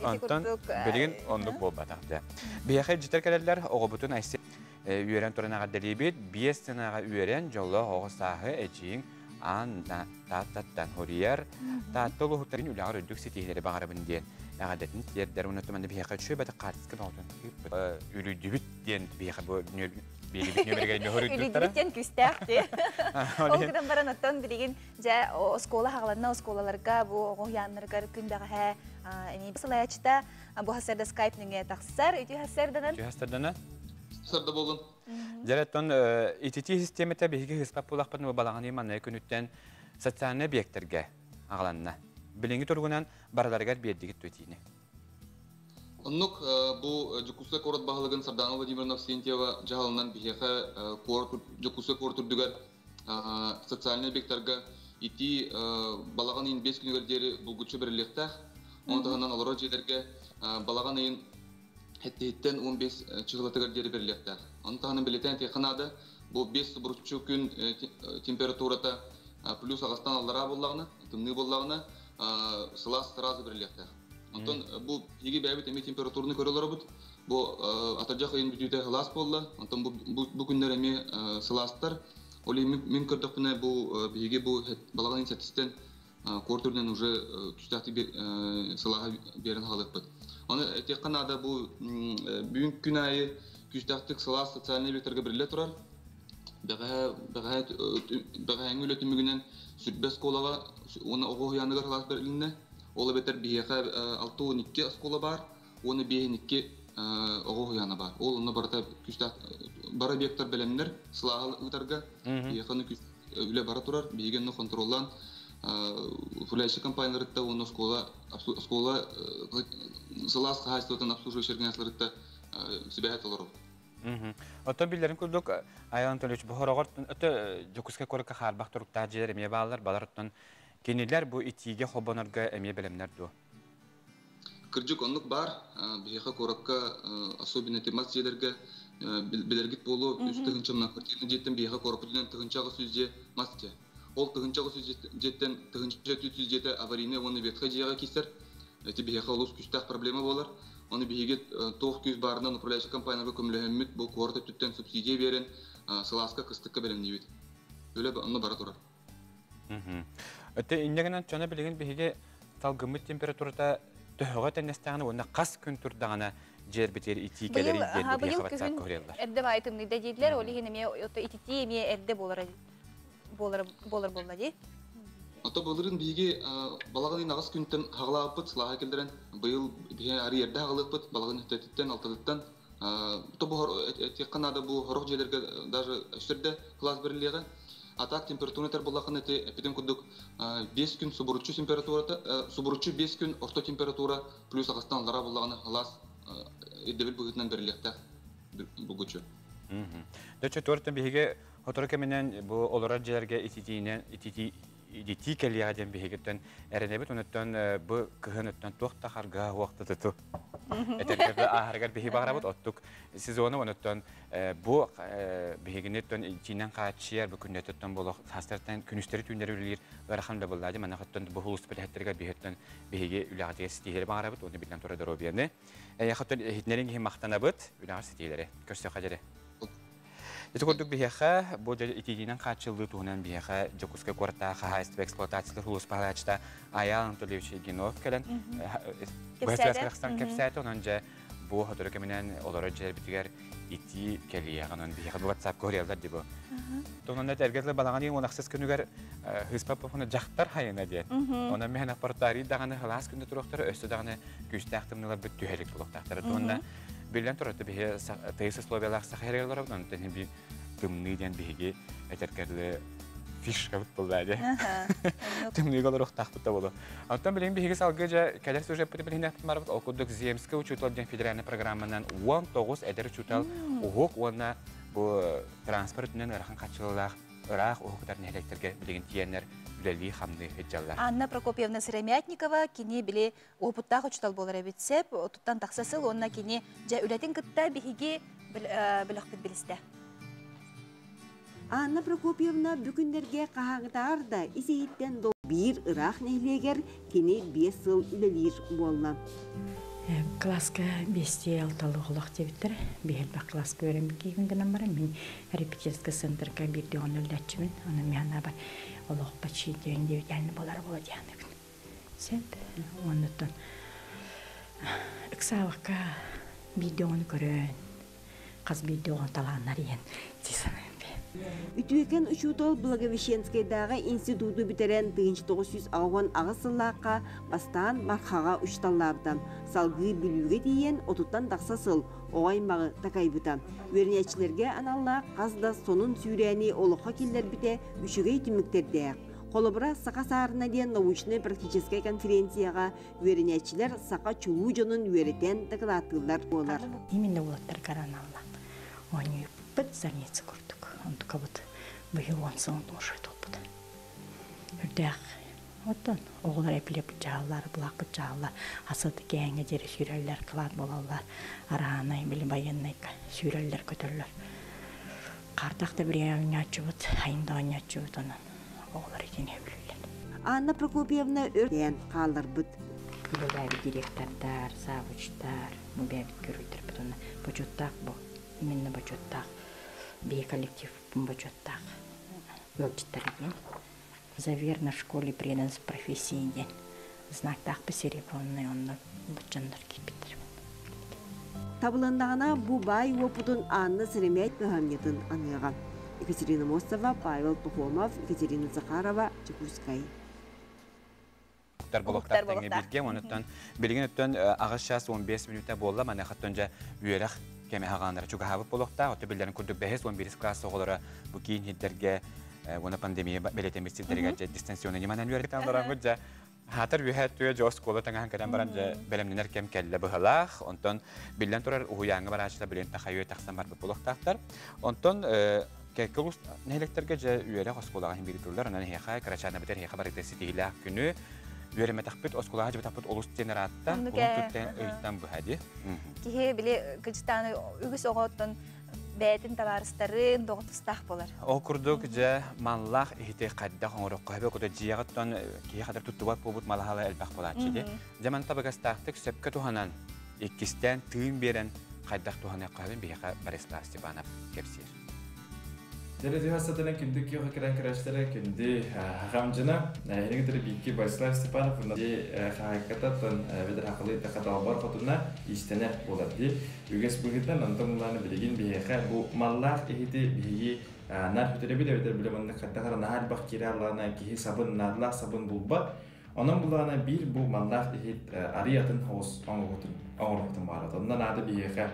Онтон билигин оннук буолбатах дьэ. Биһиэхэ илдьитэр кэлэллэр, оҕобутун Айсен үөрэн туран эҕэрдэлиибит. Биэс сынаҕа үөрэн, дьоллоох оҕо сааһы эдьиийиҥ аан Тааттаттан хоруйар. Таатта улууһуттан үлэҕэр үрдүк ситиһиилэри баҕарабын диэн эҕэрдэтин тиэрдэр. Уонна туманна биһиэхэ үчүгэй бэтэх хаартыска бөҕөтүн үлүйдүбүт диэн биһиэхэ бу биэрибит нүөмэригэр нөһөрүйдүттара. Үлүйдүбүт диэн күүстээх дии. Ол гынан баран оттон билигин дьэ оскуола хаҕаланна, оскуолаларга бу оҕо уһуйааннарыгар күн бэҕэһээ эми салайааччыта бу хасарда скайп нөҥүө тахсар. Үтүө хасарданан. Үтүө хасарданан. Сарда болун. Дьэ, ититии систиэмэтэ биһиги ыспат буолахпытын балаҕан манна күнүттэн социальнай объектарга аҕаланна. Билиҥҥи туругунан барыларыгар биэрдигит туэтиини. Оннук бу Дьокуускай куорат баһылыгын Сардана Владимировна Авксентьева дьаһалынан биһиэхэ Дьокуускай куорат үрдүгэр социальнай объектарга итии балаҕан ыйын 5 күнүгэр диэри булгуччу бэриллиэхтээх. Ону таһынан олорор дьиэлэргэ балаҕан ыйын хэттиһиттэн 15 чыһылатыгар диэри бэриллиэхтээх. Ону таһынан бэлиэтээн этиэххэ наада, бу 5 субуруччу күн температурата плюс аҕастан аллараа буоллаҕына, тымныы буоллаҕына, сылаас сразу бэриллиэхтээх. Онтон бу биһиги бэйэбит эмиэ температураны көрө олоробут. Бу атырдьах ыйын бүтүүтэ сылаас буолла. Онтон бу күннэр эмиэ сылаастар. Ол иһин мин көрдөхпүнэ бу биһиги бу балаҕан ыйын сэттистэн куорат үрдүнэн уже түстээхтик сылааһы биэрэн хаалыахпыт. Оны этиэххэ наада, бу бүгүн күн аайы күүстээхтик сылаас социальнай объектарга бэриллэ турар. Бэҕэһээҥҥи үлэ түмүгүнэн сүрбэ оскуолаҕа уонна оҕо уһуйааныгар сылаас бэрилиннэ. Ол эбэтэр биһиэхэ 62 оскуола баар, уонна 52 оҕо уһуйаана баар. Ол онно барыта күүстээх бары объекттар бэлэмнэр сылааһы ыытарга. Биһиэхэ үлэ бара турар. Биһиги онно контроллаан управляющай компанияларытта уонна оскуола оскуола сылаас хаһаайыстыбатын обслуживающий организацияларытта сибээһэ толоробут. Оттон биллэрин курдук, Айал Анатольевич, бу хороҕор өтө Дьокуускай куоракка хаарбах туруктаах дьиэлэр эмиэ бааллар, балар оттон кинилэр бу итиигэ холбонорго эмиэ бэлэмнэр дуо? Кырдьык оннук баар. Биһиэхэ куоракка особенно мас дьиэлэргэ билэргит буолуо 3 тыһыынча многоквартирный дьиэттэн биһиэхэ куораппытынан 1800 дьиэ мас дьиэ. Ол 1800 дьиэттэн 1400 дьиэтэ аварийный уонна ветхай дьиэҕэ киирсэр. Эти биһиэхэ олус күүстээх проблема буолар. Оны биһиги туох күүс баарынан управляющай компанияларга көмөлөһөммүт бу куорат өттүттэн субсидия биэрэн сылааска кыстыкка бэлэмниибит. Үлэ онно бара турар. Өтө инньэгинэн чоно билигин биһиги салгыммыт температурата төһөҕө тэннэстэҕинэ уонна хас күн турдаҕына дьиэрбитигэр итии кэлэрий диэн бу Быйыл биһиэхэ күһүн ватсапка хоруйаллар. Эрдэ баайтымныйда дииллэр, ол иһин эмиэ ититии эмиэ эрдэ болар болар болар болла дии. Ото былырын биһиги балаҕан ыйын аҕыс күнтэн хаҕалаабыппыт сылааһы кэллэрэн, быйыл биһи арый эрдэ хаҕалыахпыт балаҕан үтэтиттэн алтатыттан. То бу этиэххэ наада, бу хорох дьиэлэргэ даже өссөрдө кылаас бэриллиэҕэ. А так температураны этэр буоллаххына ити эппитим курдук 5 күн субуруччу температурата субуруччу 5 күн орто температура плюс аҕастан аллараа буоллаҕына сылаас ирдэбил быһыытынан бэриллиэхтээх булгуччу. Дөчө туортан биһиги Хотору кэминэн бу олорор дьиэлэргэ ититиинэн итити ититии кэлиэҕэ диэн биһигиттэн эрэнэбит. Онуттан бу кыһын өттөн туох да харга уохта туту. Этэргэ ааһарыгар биһи баҕарабыт оттук сезону онуттан бу биһигини итиинэн хааччыйар бу күннэтиттэн болох хастартан күнүстэри түүннэри үлэлиир ыарахан да буллаады манна хоттон бу хулус бэлэхэттеригэр биһиттэн биһиги үлэҕитигэр ситиһири баҕарабыт уонна биллэн турар доруобуйаны эйэхэ иһитинэрин киһи махтанабыт үлэҕэр ситиһиилэри көрсөххө дьэре. Ити курдук биһиэхэ бу итиитинэн хааччыллыы туһунан биһиэхэ Дьокуускай куораттааҕы хаһаайыстыба эксплуатациялар сулууспалааччыта Айаал Анатольевич Егинов кэлэн кэпсээтэ. Кэпсээтэ. Онон дьэ бу сотору кэминэн олорор дьиэлэрбитигэр итии кэлиэҕин онон биһиэхэ бу WhatsApp көрүөллэр ди бу. Тонон эргэ балаҕан ыйын 16 күнүгэр хыыспа похуна дьахтар хайына диэн. Онон миһэн аппаратарий даҕаны халаас күндэ туруохтара өссө даҕаны күүстээх тымныыларбыт түһэрик булуохтаахтара. Туонна биллэн турар биһи тыйыс условиялаах саха сиригэр олоробут, онтон би тымныы диэн биһиги этэркэрлы фишкабыт буолла дии. Тымныыга олоруохтаахпыт да буолуо. Оттон билигин биһиги салгыы дьэ кэлэр сюжеппит билиһиннэхпит барбыт. Ол курдук Земскэй учуутал диэн федеральнай программанан 19 эдэр учуутал уһук уонна бу транспорт өттүнэн ыарахан хаччылалаах ыраах уһуктар нэһилиэктэргэ билигин тиийэннэр үлэлии-хамныы сылдьаллар. Анна Прокопьевна Сыромятникова кини били опыттаах учуутал буолар эбит сеп, туттан тахса сыл уонна кини дьэ үлэтин кытта биһиги бөлөхпүт билистэ. Анна Прокопьевна бүгүннэргэ хаһааҥытаар да ис-иһиттэн биир ыраах нэһилиэгэр кини 5 сыл үлэлиир буолла. Класска бестие алталы олох диэбиттэр. Биһэлбэх класска үөрэммиккин гынан баран мин репетиторскай центрга биирде оҕону үллэччибин. Аны миһанаба олох почти диэн диэбитяни болар бола дианыбын. Сеп оннуттан ыксаабакка биирде оҕону көрөн хас биирде оҕону талааннар иен дии саныым. Үтүөкэн учуутал Благовещенскайдааҕы институту бүтэрэн 1998 сыллаахха бастаан Мархаҕа учууталлаабыта. Салгыы Бүлүүгэ тиийэн отуттан тахса сыл оҕо аймаҕы такайбыта. Үөрэнээччилэргэ аналлаах хас да сонун сүүрээни олоххо киллэрбитэ үчүгэй түмүктэрдээх. Холобура, Саха саарына диэн научнай-практическай конференцияҕа үөрэнээччилэр саха чулуу дьонун үөрэтэн дакылааттыыллар буолар. Именно уолаттарга аналлаах оонньуйбут зарница курдук. Онтукабыт быйыл 10 сылын уже толбут. Үрдээх оттон оҕолор эпилеп бычааллар, былаах бычааллар, асыты кээҥҥэ диэри сүүрэллэр, кылаат буолаллар, араанай, били военнайка сүүрэллэр, көтөллөр. Хардах да бириэ оонньооччубут, хайын да оонньооччубут онон оҕолор итини өбүлүллэр. Анна Прокопьевна өртөөн хаалларбыт. Үлэлээбит директордар, завучтар, бэйэбит көрүлтэрбит онно бочуоттаах бу именно бочуоттаах бии коллектив бочуоттаах ыалдьыттар диэн за верно школе предан профессии диэн знактаахпы серебряный онно боччоннор киирбиттэр. Табылыннаҕына бу баай уопутун Анна Сыромять кыһамньытын аныаҕа. Екатерина Мостова, Павел Пахомов, Екатерина Захарова, Чекурскай. Болуктар тэҥэ бирге онуттан билигин өттөн аҕыс час 15 мүнүүтэ буолла маныхаттан дьэ үөрэх кэме хагааннара чугаһаабыт болуктаах отто биллэрин курдук бэһис 11 класс оҕолоро бу киин хиддерге уона пандемия бэлэтэммит сирдэригэр дьэ дистанционный ньыманан үөрэтэн олорон дьэ хатар үһэ түө дьэ оскуола таҥаһан кэлэн баран дьэ бэлэмнэнэр кэм кэллэ быһалаах. Онтон биллэн турар уһуйааҥҥа барааччылар билин тахайы тахсан барбыт болуктаахтар. Онтон кэккэ улус нэһилиэктэргэ дьэ үөрэх оскуолаҕа иһин биир турулар. Онон эһиэхэ кырачаана битэр эһиэхэ барыта ситиһиилээх күнү үөрэмэтахпыт оскуолаҕа дьыбытахпыт олус диэн ыраатта. Улун туттан ыйтан быһа ди. Киһи били кыжытааны үгүс оҕоттон бэйэтин табаарыстарын доҕотустаах болар. Ол курдук дьэ маллаах иһити хайдах оҥорокко хэбэ кута дьиэҕиттэн киһи хатар туттубат буолбут малаһала элбэх буолааччы ди. Дьэ ман табыгастаахтык сөпкө туһанан иккистээн тыын биэрэн хайдах туһаныахха хэбин биһиэхэ Борислав Степанов кэпсиир. Дәрәҗә күндү киоха кирэн кирәшләре күндү хахамжына хинигитер бики Борислав Степанов ди хахайкататтан бедер хакылы тахаталбар хотуна истене болар ди үгэс быһыттан антон уланы билигин биһиэхэ бу маллаах иһити биһиги нар хүтэрэ битер биле манны хаттахара нахар бах кираллана киһи сабын надлах сабын булбат. Онон булана бир бу маллаах иһит ариятын хоос оҥоһутун оҥоруктун баарат. Оннан ады биһиэхэ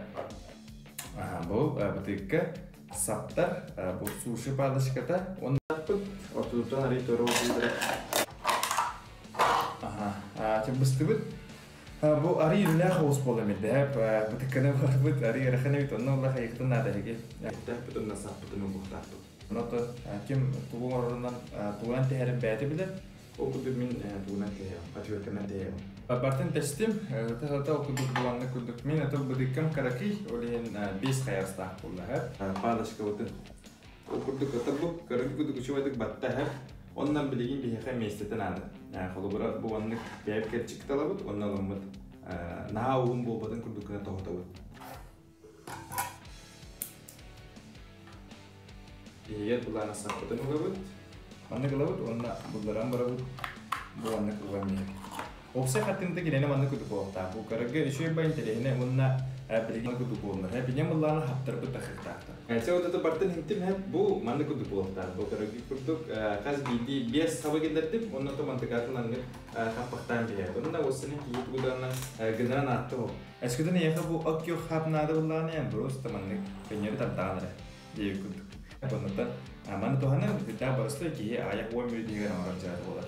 бу бытыкка саптар бу суши палочката оннаппыт ортотуттан арый торо булдыра. Аха, быстыбыт. Бу арый үллээх хоос буола мирдэп, бытыкканы барбыт, арый ыраханы бит, онно улаха йыктын наада эги. Тэппит онна саппытын угуктааппыт. Онон ким тугу оҥорорунан тугунан тэһэрин бэйэтэ билэр. Ол курдук мин тугунан тэһиэм, отвертканан тэһиэм. Бартын тэстим, тахата ол курдук буланны курдук мин аты быдыккам каракый, ол иһин 5 хайастаах буолла. Палочкабытын ол курдук ата бу көрүҥ курдук үчүгэйдик батта Оннан билигин биһиэхэ миэстэтин ааны. Холобура бу маннык бэйэбит кэрчик талабыт, онно ылыммыт наһаа уһун буолбатын курдук гына тоһутабыт. Иһигэр былаана саппытын угабыт. Маннык ылабыт уонна булларан барабыт. Бу маннык уган иһэбит. Уопсай хаттыҥта кинини маннык курдук буолуохтаах. Бу көрөргө үчүгэй бай интэриэһинэй уонна билигин курдук буолунар. Бинем былаана хаптарбыт тахыктаахтар. Сэ вот это бартын хинтим хэп бу маннык курдук буолуохтаах. Бу көрөргө курдук хас биирдии биэс хаба киллэрдим уонна то мантыкаатын аннык хаппахтаан биһэ. Онна уоссаны киһи тугуданна гынан аатты ол. Эскүтэн эйэхэ бу от күөх хап наада буллааны эн просто маннык көннөрү тардаан эрэ диэбит курдук. Оннуттан маны туһанан үрдээх барыста киһи аҕыйах уон мүнүүтүгэр оҥорор дьарык буолар.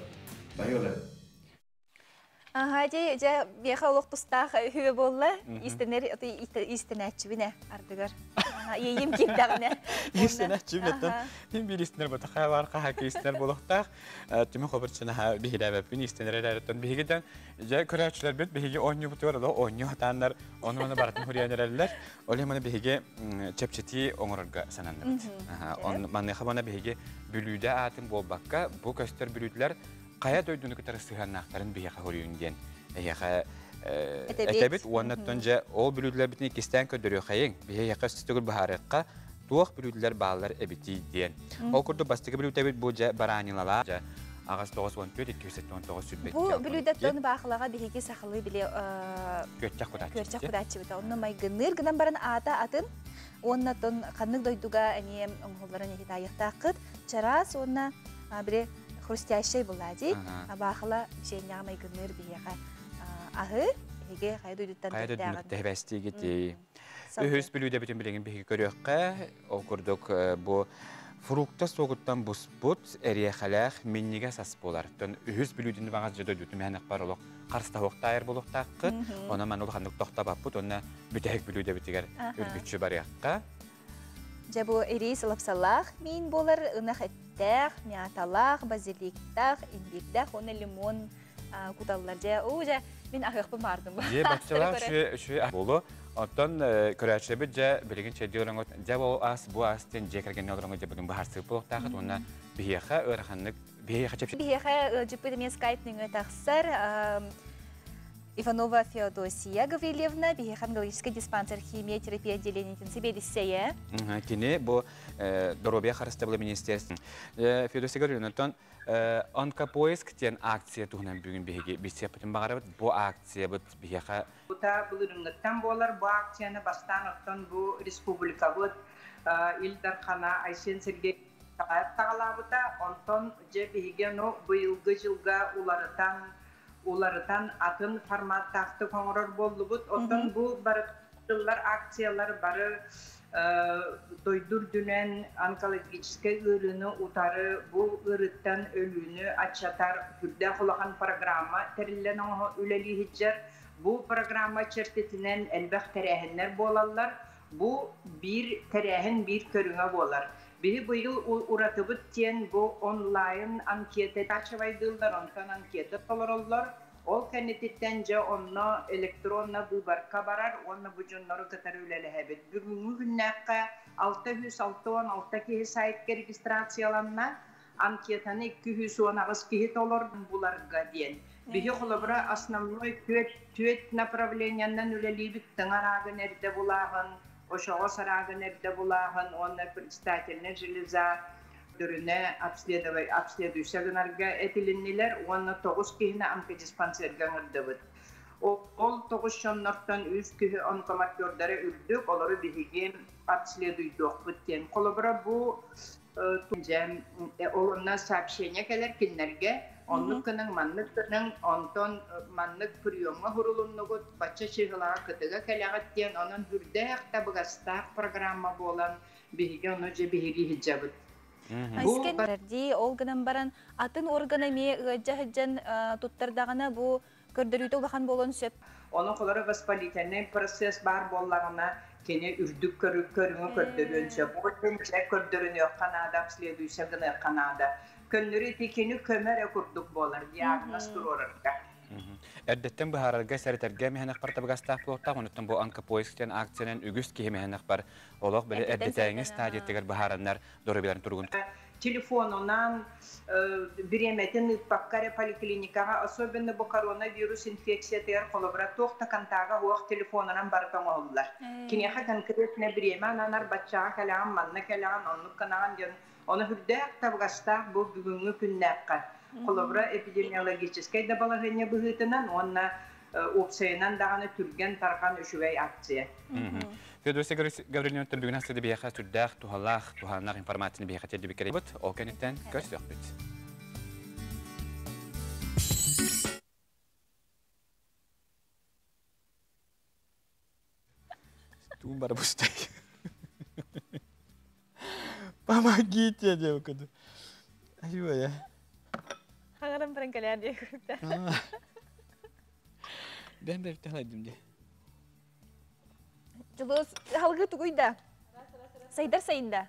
Баһыылар. Аха, дьэ, дьэ, биэхэ олох тустаах үһүө буолла. Истэнэр, истэнээччибин ээ, ардыгар. Иэйим киирдэҕинэ. Истэнээччибин оттон ким биир истэнэр ботаха бар хаһака истэнэр буолуохтаах. Түмүк хобурчунаха биһирээбэппин истэнэр эрээриттэн биһигитэн дьэ көрөөччүлэрбит биһиги оонньуубутугар олох оонньуу хатааннар ону маны барытын хуруйан эрэллэр. Ол иһин маны биһиги чэпчэтии оҥорорго сананныбыт. Маныаха мана биһиги бүлүүдэ аатын буолбакка бу көстөр бүлүүдэлэр хайа дойдуну кытары сыһыаннаахтарын биһиэхэ хоруйун диэн эһиэхэ этэбит уонна оттон дьэ ол бүлүүдэлэрбитин иккистээн көрдөрүөххэйиҥ биһиэхэ өстүгүл быһаарыахха туох бүлүүдэлэр бааллар эбитий диэн. Ол курдук бастакы бүлүүтэбит бу дьэ баранилалаах дьэ аҕас 94 279 сүрбэт. Бу бүлүүдэттэн баахылаҕа биһиги сахалыы били күөрчэх кутааччыбыт. Күөрчэх кутааччыбыта. Онно майгынныыр гынан баран аата атын уонна оттон ханнык дойдуга эмиэ оҥоһулларын иһитаайыахтааххыт. Чараас уонна били хрустящай буолла дии. Баахыла дьиэннэҕэ майгынныыр биһиэхэ аһы биһиги хайа дойдуттан хайа дойдуттан тэбэстиигитий. Үһүс бүлүүдэбитин билигин биһиги көрүөххэ. Ол курдук бу фрукта суогуттан буспут эриэхэлээх минньигэс ас буолар. Тон үһүс бүлүүдүнү баҕас дьэ дойдутун мэһэнэхпэр олох харыстаһуохтаайар буолуохтааххыт. Онон маны улаханнык тохтобаппыт уонна бүтэһик бүлүүдэбитигэр үргүччү барыахха. Дьэ бу ириис лапсалаах миин буолар ынах эттээх, мяталаах, базиликтаах, имбирдээх уонна лимон куталлар. Дьэ, уу дьэ, мин аһыахпын баардым. Дьэ, баччалаах үчүгэй буолу. Оттон көрөөччүлэрбит дьэ билигин чэйдии олоҥут дьэ ол ас бу ас диэн дьиэ кэргэннэ олороҥут дьэ бүгүн быһаарсыы буолуохтаахыт уонна биһиэхэ ыараханнык биһиэхэ чэпчэки Биһиэхэ ыалдьыппыт эмиэ скайп нөҥүө тахсар. Иванова Феодосия Гаврильевна, биһиэхэ онкологическай диспансер химия терапия отделениетин сэбиэдиссэйэ. Кини бу доруобуйа харыстабыла министерствотын Феодосия Гаврильевна, Онкопоиск диэн акция туһунан бүгүн биһиги билсиэхпитин баҕарабыт. Бу акциябыт биһиэхэ Бута былырыҥҥыттан буолар бу акцияны бастаан оттон бу республикабыт Ил Дархана Айсен Сергеевич саҕалаабыта. Онтон дьэ биһиги ону быйылгы дьылга уларытан уларытан атын форматтаахтык оҥорор буоллубут. Оттон бу бары тыллар акциялар бары дойду үрдүнэн онкологическай ыарыыны утары бу ыарыыттан өлүүнү аччатар сүрдээх улахан программа тэриллэн оҥоһо үлэлии сылдьар. Бу программа чэрчитинэн элбэх тэрээһиннэр буолаллар. Бу биир тэрээһин биир көрүҥэ буолар. Биһи быйыл уратыбыт диэн бу онлайн анкета тачевайдыыллар, онтон анкета толороллор. Ол кэннититтэн дьэ онно электронно выборка барар уонна бу дьоннору кытары үлэлэһэбит. Бүгүҥҥү күннээххэ 666 киһи сайтка регистрацияланна. Анкетаны 218 киһи толордун буларга диэн. Биһи холобура основной түөрт направлениянан үлэлиибит тыҥа араагын эрдэ булааһын, ошоҕос араагын эрдэ булааһын уонна предстательная железа түрүнэ обследуйса гынарга этилиннилэр уонна тоҕус киһини онкодиспансерга ыҥырдыбыт. Ол тоҕус дьоннортон үс киһи онкомаркердара үрдүк, олору биһиги обследуйдуохпут диэн. Холобура бу дьэ ол онно сообщение кэлэр кинилэргэ оннук гыныҥ, маннык гыныҥ, онтон маннык приемҥа уһурулуннугут, бачча чыыһылаҕа кытыга кэлэҕит диэн, онон үрдээх табыгастаах программа буолан биһиги ону дьэ биһиги иһдьабыт. Бу дии ол гынан баран атын орган эмиэ ыалдьа сылдьан туттардаҕына бу көрдөрүүтэ улахан буолуон сөп. Онон холоро воспалительный процесс баар буоллаҕына, Кини үрдүк көрүҥү көрдөрүөн сөп. Ол иһин көрдөрүнүөххэ наада, обследуйса гыныахха наада. Көннөрү ити кини көмө эрэ курдук буолар диагноз туруорарга. Эрдэттэн быһаарарга сэрэтэргэ мэһэнэх табыгастаах буолуохтаах, онуттан бу онкопоиск диэн акциянан үгүс киһи мэһэнэх бар олох били эрдэтээҥи стадиятыгар быһаараннар доруобуйаларын туругун. Телефонунан бириэмэтин ыыппакка эрэ поликлиникаҕа, особенно бу коронавирус инфекциятыгар холобура туох да контага суох телефонунан барыта оҥоһуллар. Киниэхэ конкретно бириэмэ ананар, баччаҕа кэлэҕин, манна кэлэҕин, оннук гынаҕын диэн. Ону сүрдээх табыгастаах бу бүгүҥҥү күннээххэ. Холобура эпидемиологическай да балаһыанньа быһыытынан уонна уопсайынан даҕаны түргэн-тарҕан үчүгэй акция. Феодосия Гаврильевна бүгүн астыды биһиэхэ сүрдээх туһалаах, туһааннаах информацияны биһиэхэ тиэрдибиккэ бут. Ол кэнниттэн көрсүөхпүт. Туун барабыстай. Помогите, девка. Айуя. Хаҥаран баран кэлээр диэкүттэ. Бен бер тахайдым де. Дьулус халгы тугуйда. Сайдар сайында.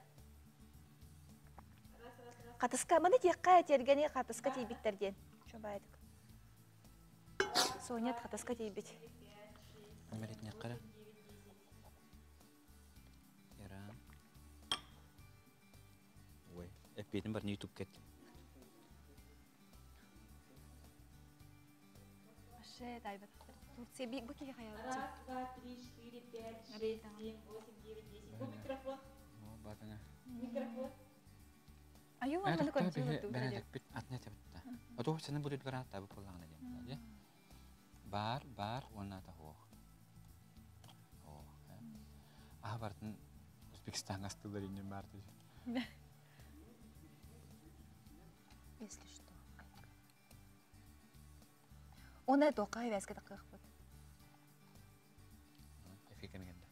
Хатыска маны тиэххэ тиэргэни хатыска тиийбиттэр диэн. Чобаайдык. Соня хатыска тиийбит. Өмөрөтүнэ кара. Иран. Ой, эппиэтин бар YouTube кет. Вообще тайбат. Турция би бу киһи хаялычы. Раз, два, три, четыре, пять, шесть, семь, восемь, девять, десять. Бу микрофон. Батана. Микрофон. Аю маны көрдү. Бәрәдәкпит атны табытта. Ото саны бу дүлгәр атта бу булган дигән. Бар, бар, уонна та хуох. А бартын Узбекистанга астылар иннен бар дии. Если что. Оны тоқай вәске таққық Эфир кемегенде.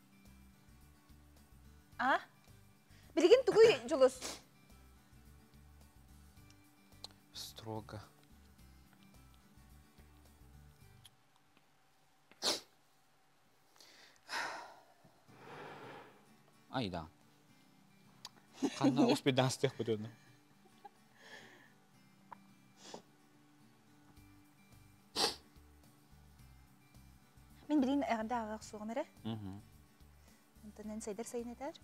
А? Билигин тугуй Жулус? Строго. Айда. Қанна успеданстых бүтөні. Мен билин эгэнде ағақ суғым эрэ. Онтонен сайдар сайын этэр.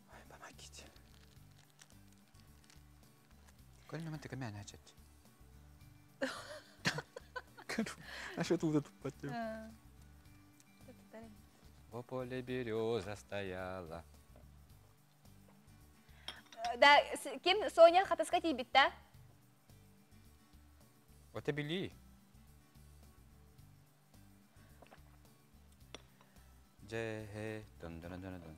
Ой, помогите. Көл нөмөн текеме ачат. А что тут тут Во поле береза стояла. Да, ким Соня хатаска тиийбит да? Вот и били. Же хе дон дон дон дон.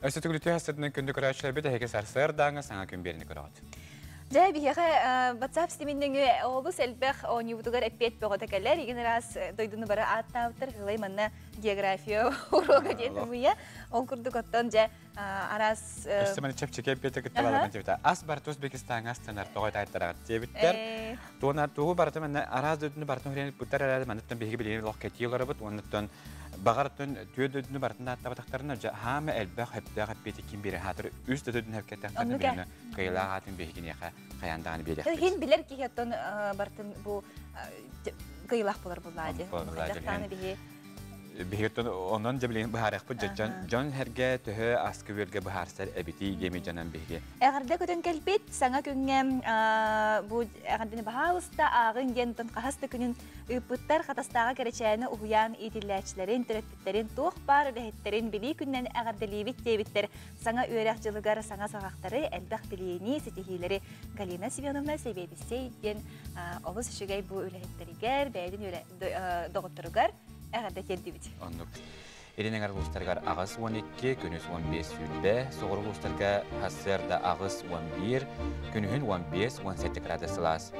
Өссө түгүлүтү хастытынан күндү көрөөчүлөр бит эһиги сарсыардааҥы саҥа күн биэриини көрөҕүт. Дьэ, биһиэхэ WhatsApp ситиминнэҥи олус элбэх оонньуубутугар эппиэт бөҕөтө кэлэр. Игин араас дойдуну бары ааттаабыттар. Ылай манна география уруога диэн ымыйа. Ол курдук оттон дьэ араас Өссө маны чэпчэки эппиэтэ кытта баларбын тибитэ. Ас барыта Узбекистаҥҥа астанар тоҕо таайтараҕыт диэбиттэр. Туона тугу барыта манна араас дойдуну барытын хөрен ыппыттар эрээри манныттан биһиги билигин олох кэтии олоробут. Уоннуттан Баҕар түө дөдүнү барытын ааттабатахтарына дьэ хаама элбэх хөптөөх эппиэти ким биэрэ хаатыр үс да дөдүн хөпкэттэхтэринэ биһини кыйылаах аатын биһигиниэхэ хайаан даҕаны биэриэхпит. Хин билэр киһи оттон бартын бу кыйылаах болар буллаа дии. Биһи Биһиги онон дьэ билигин быһаарыахпыт дьон дьон herгэ төһө аскы үөлгэ быһаарсар эбитий диэми дьонон биһиги. Эҕэрдэ көтөн кэлбит саҥа күҥҥэ бу эҕэрдэни баһаалыста ааҕыҥ диэн хас да күнүн Ыыппыттар Хатастааҕы Кэрэчээни уһуйаан иитиллээччилэрин, төрөппүттэрин туох баар үлэһиттэрин билии күнүнэн эҕэрдэлиибит диэбиттэр. Саҥа үөрэх дьылыгар саҥа саҕахтары, элбэх билиини, ситиһиилэри Галина Семеновна сэбиэдиссэй диэн олус үчүгэй бу үлэһиттэригэр, бэйэтин доҕотторугар эҕэрдэ тиэрдибит. Оннук. Илин эҥэр улуустарыгар 8-12, күнүс 15-20, соҕуруу улуустарга сарсыарда 8-11, күнүһүн 15-17 градус сылаас.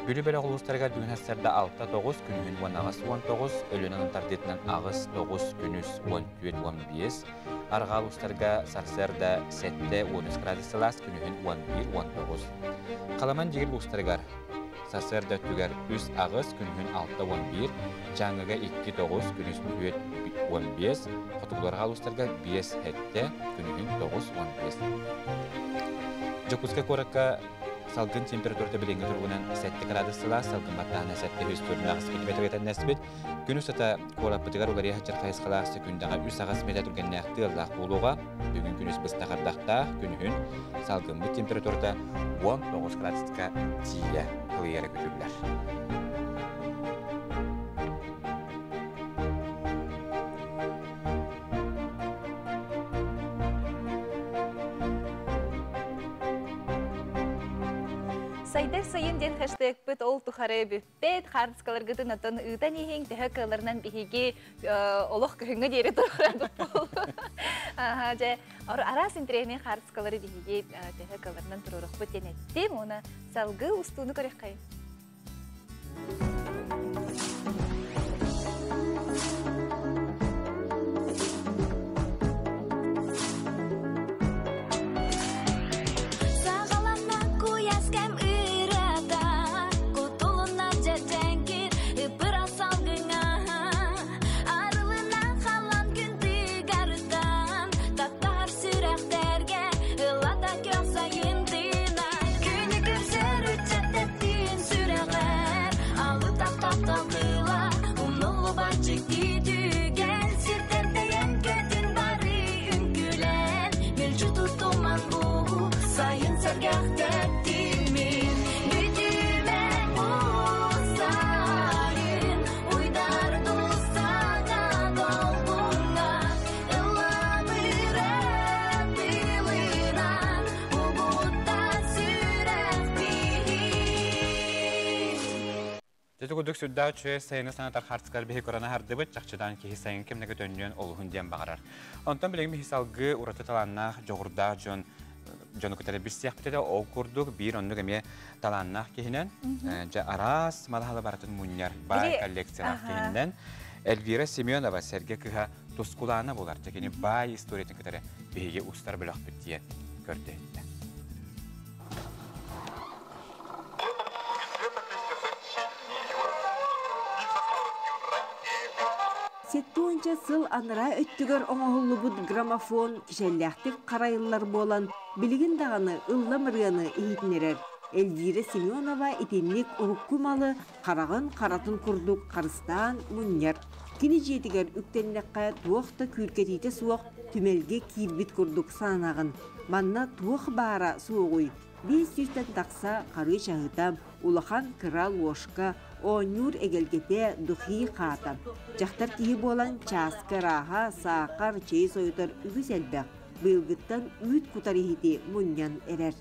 Бүлүү бөлөх улуустарыгар бүгүн сарсыарда 6-9, күнүһүн 18-19, Өлүөнэ тардыытынан 8-9, күнүс 14-15, арҕаа улуустарга сарсыарда 7-13 градус сылаас, күнүһүн 11-19. Халаман дьигир улуустарыгар сарсыарда өттүгэр 3-8, күнүһүн 6-11, Дьааҥыга 2-9, күнүс 4-15, хотугуларга улуустарга 5-7, күнүһүн 9-15. Дьокуускай куоракка салгын температурата билиҥҥи туругунан 7 градус сылаас, салгын баттааһына 7 төрүнэҕис миллиметргэ тэннэспит. Күн устата куораппытыгар уларыйа сылдьар хайысхалаах секундаҕа 3-8 метр түргэннээх тыаллаах буолуоҕа. Бүгүн күнүс быстах ардахтаах, күнүһүн салгыммыт температурата 19 градуска тиийэ кылыйара күтүллэр. Сайдар сайын диэн хэштегпыт ол тухары бүппэт, хаартыскаларгытын отон ыытан иһиҥ, төһө кыаларынан биһиги олох көһүҥҥэ диэри турарбыт буолуо. Дьэ, араас интэриэһинэй хаартыскалары биһиги төһө кыаларынан туруорукпут диэн эттим, уонна салгыы устууну көрүөххэйин. Саҕаланна куйаас кэм ырыата, кутулунна дьэдьэҥкир ыпыра салгыҥа. Арылына халан күн тыгарыттан, таптаһар сүрэхтэргэ ыллата көх сайын тыына. Күнү көрсөр ыччат тэптиин сүрэҕэр, алытах таптал тыла, умнуллубат дьикти түгэн. Сиртэн тэйэн көтүн бары үҥкүүлэн, мүлдьү тутуман бу сайын сэргэх тэптимин. Бүтүмэ бу сайын, уйдар тустаҥа долгуҥҥа, ыллабыра тылынан, угуттан сүрэх биһин. Дьэ курдук сүрдээх үчүгэй сайыны санатар хартыскар биһи көрөн аһардыбыт, чахчыдан киһи сайын кэмнэгэ төннүөн олуһун диэн баҕарар. Онтон билигин биһи салгыы ураты талааннаах, дьоҕурдаах дьон дьону кытары билсиэхпит этэ. Ол курдук биир оннук эмиэ талааннаах киһинэн, дьэ араас малаһалы барытын мунньар баай коллекциялаах киһинэн Эльвира Семенова сэргэ кыһа Тускулаана буолар. Дьэ кини баай историятын кытары биһиги устар бөлөхпүт диэн көрдө. Сеттуонча сыл анараа өттүгэр оҥоһуллубут граммофон кичэллээхтик харайыллар буолан, билигин даҕаны ыллам ырыаны иһитиннэрэр. Эльвира Семенова итинник урукку малы хараҕын харатын курдук харыстаан мунньар. Кини дьиэтигэр үктэннэххэ туох да күүркэтиитэ суох түмэлгэ киирбит курдук сананаҕын. Манна туох баара суоҕуй? Биэс сүүстэн тахса харыы чаһыта, улахан кыра ложка, оонньуур эгэлгэтэ, духи хаата. Дьахтар киһи буолан чааска ырааһа, саахар, чэй сойутар үгүс элбэх. Быйылгыттан үүт кутар иһити мунньан эрэр.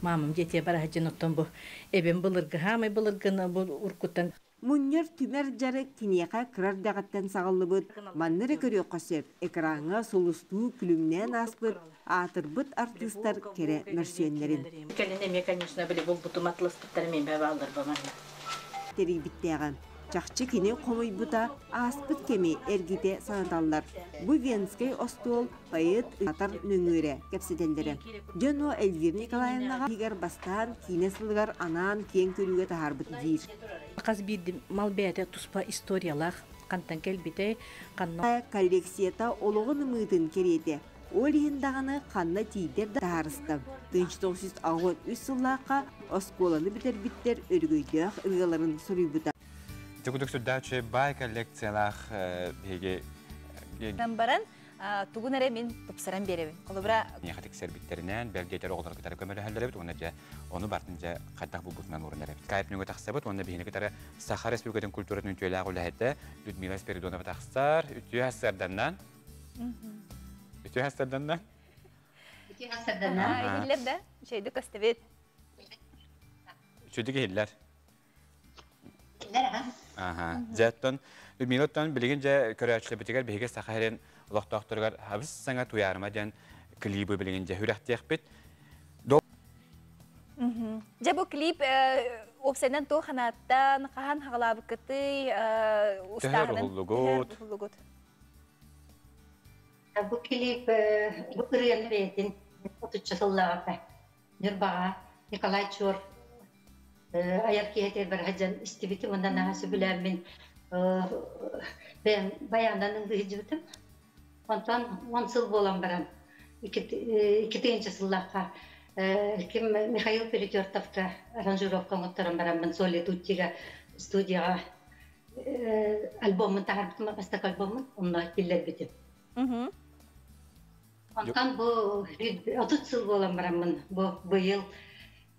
Мамам дьиэтигэр бара сылдьан оттон бу эбэм былыргы хаамай былыргыны бу уруккуттан Мунньар түмэр дьарык киниэхэ кыра эрдэҕиттэн саҕыллыбыт, манна эрэ көрүөххэ сөп, экраҥҥа сулустуу күлүмнээн ааспыт аатырбыт артыыстар кэрэ мөрсүөннэрин. Кэлин эмиэ, конечно, били булбутум атласпыттар эмиэ бааллар ба манна. Тэрийбиттээҕэ. Чахчы кини хомуйбута ааспыт кэми эргитэ санаталлар. Бу Венскэй остуол поэт Атар нөҥүөрэ кэпсэтэллэрэ. Дьоно Эльвира Николаевнаҕа иһигэр бастаан киинэ сылыгар анаан киэҥ көрүүгэ таһаарбыт диир. Хас биирдии мал бэйэтэ туспа историялаах, хантан кэлбитэй, ханна Коллекцията олоҕун ымыытын кэриэтэ. Ол иһин даҕаны ханна тиийдэр да таһаарыста. 1983 сыллаахха оскуоланы бүтэрбиттэр өрөгөйдөөх ырыаларын суруйбута. Ити курдук сүрдээх үчүгэй баай коллекциялаах биһиги баран тугун эрэ мин тупсаран биэрэбин. Холобура миэхэ тиксэрбиттэринэн, бэл диэтэр оҕолору кытары көмөлөһөллөр эбит уонна дьэ ону бартын дьэ хайдах булбутунан уурунар эбит. Скайп нөҥүө тахсабыт уонна биһини кытары Саха Республикатын культуратын үтүөлээх үлэһитэ Людмила Спиридонова тахсар. Үтүө сарданнан. Үтүө сарданнан. Үтүө сарданнан. Иһиллэр да? Үчүгэйдик көстөбүт. Үчүгэйдик иһиллэр. Аха. Дьэ, оттон Людмила оттон билигин дьэ көрөөччүлэрбитигэр биһиги Саха сирин олохтоохторугар сабыс-саҥа Туйаарыма диэн клибы билигин дьэ сүрэхтиэхпит. Дьэ бу клип уопсайынан туох ханааттан, хаһан хаҕалаабыккытый, устааһынын уһуллугут? Бу клип бу ырыаны бэйэтин отучча сыллааҕыта Ньурбаҕа Николай Чуор айар киһитигэр бара сылдьан истибитим уонна наһаа сөбүлээммин бэйэм баянынан ыллыы сылдьыбытым. Онтон 10 сыл буолан баран 2 сыллаахха ким Михаил Перетертовка аранжировка оҥотторон бараммын Соли Туттига студияҕа альбоммун таһаарбытым, бастакы альбоммун онно киллэрбитим. Онтон бу 30 сыл буолан бараммын бу быйыл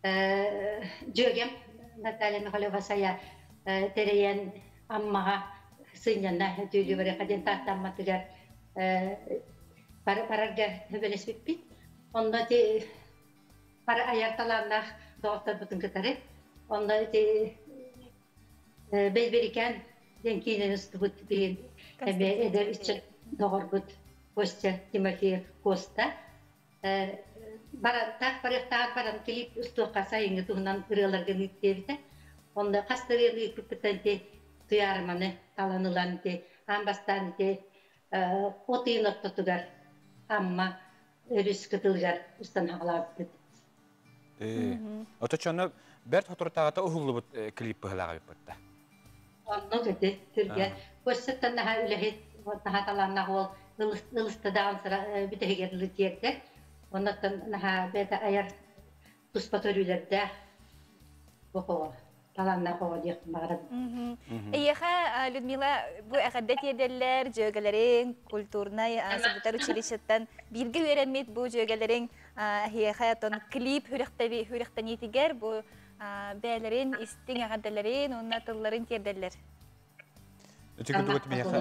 дьүөгэм Наталья Михайлова Сайа тэрийэн Аммаҕа сынньана түүлүү барыахха диэн Тааттамматыгар барарга сөбүлэспиппит. Онно ити бары айар талааннаах доҕотторбутун кытары онно ити Бэлбэрикээн диэн киинэни устубут биһин эмиэ эдэр ыччат доҕорбут Костя Тимофеев Коста барантаах барыахтааҕар баран клип устуохха сайыҥҥы туһунан ырыаларга ыыттиэбитэ. Онно хас да ырыаны ыыппыппыттан ити Туйаарыманы талан ылан ити аан бастаан ити от ыйын ортотугар Амма өрүс кытылыгар устан хаҕалаабыппыт. Ото чону бэрт соторутааҕыта уһуллубут клип быһылааҕа эбиппит да. Оннук ити түргэн. Костяттан наһаа үлэһит, наһаа талааннаах уол ылыста даҕан бүтэһигэр ылы тиэрдэр. Оннуттан наһаа бэйэтэ айар туспа көрүүлэрдээх оҕо, талааннаах оҕо диэхпин баҕарабын. Эйиэхэ, Людмила, бу эҕэрдэ тиэрдэллэр дьүөгэлэриҥ, культурнай сырдатар училищеттан бииргэ үөрэммит бу дьүөгэлэриҥ эһиэхэ оттон клип сүрэхтэниитигэр бу бэйэлэрин истиҥ эҕэрдэлэрин уонна тылларын тиэрдэллэр. Үтү курдук миэхэ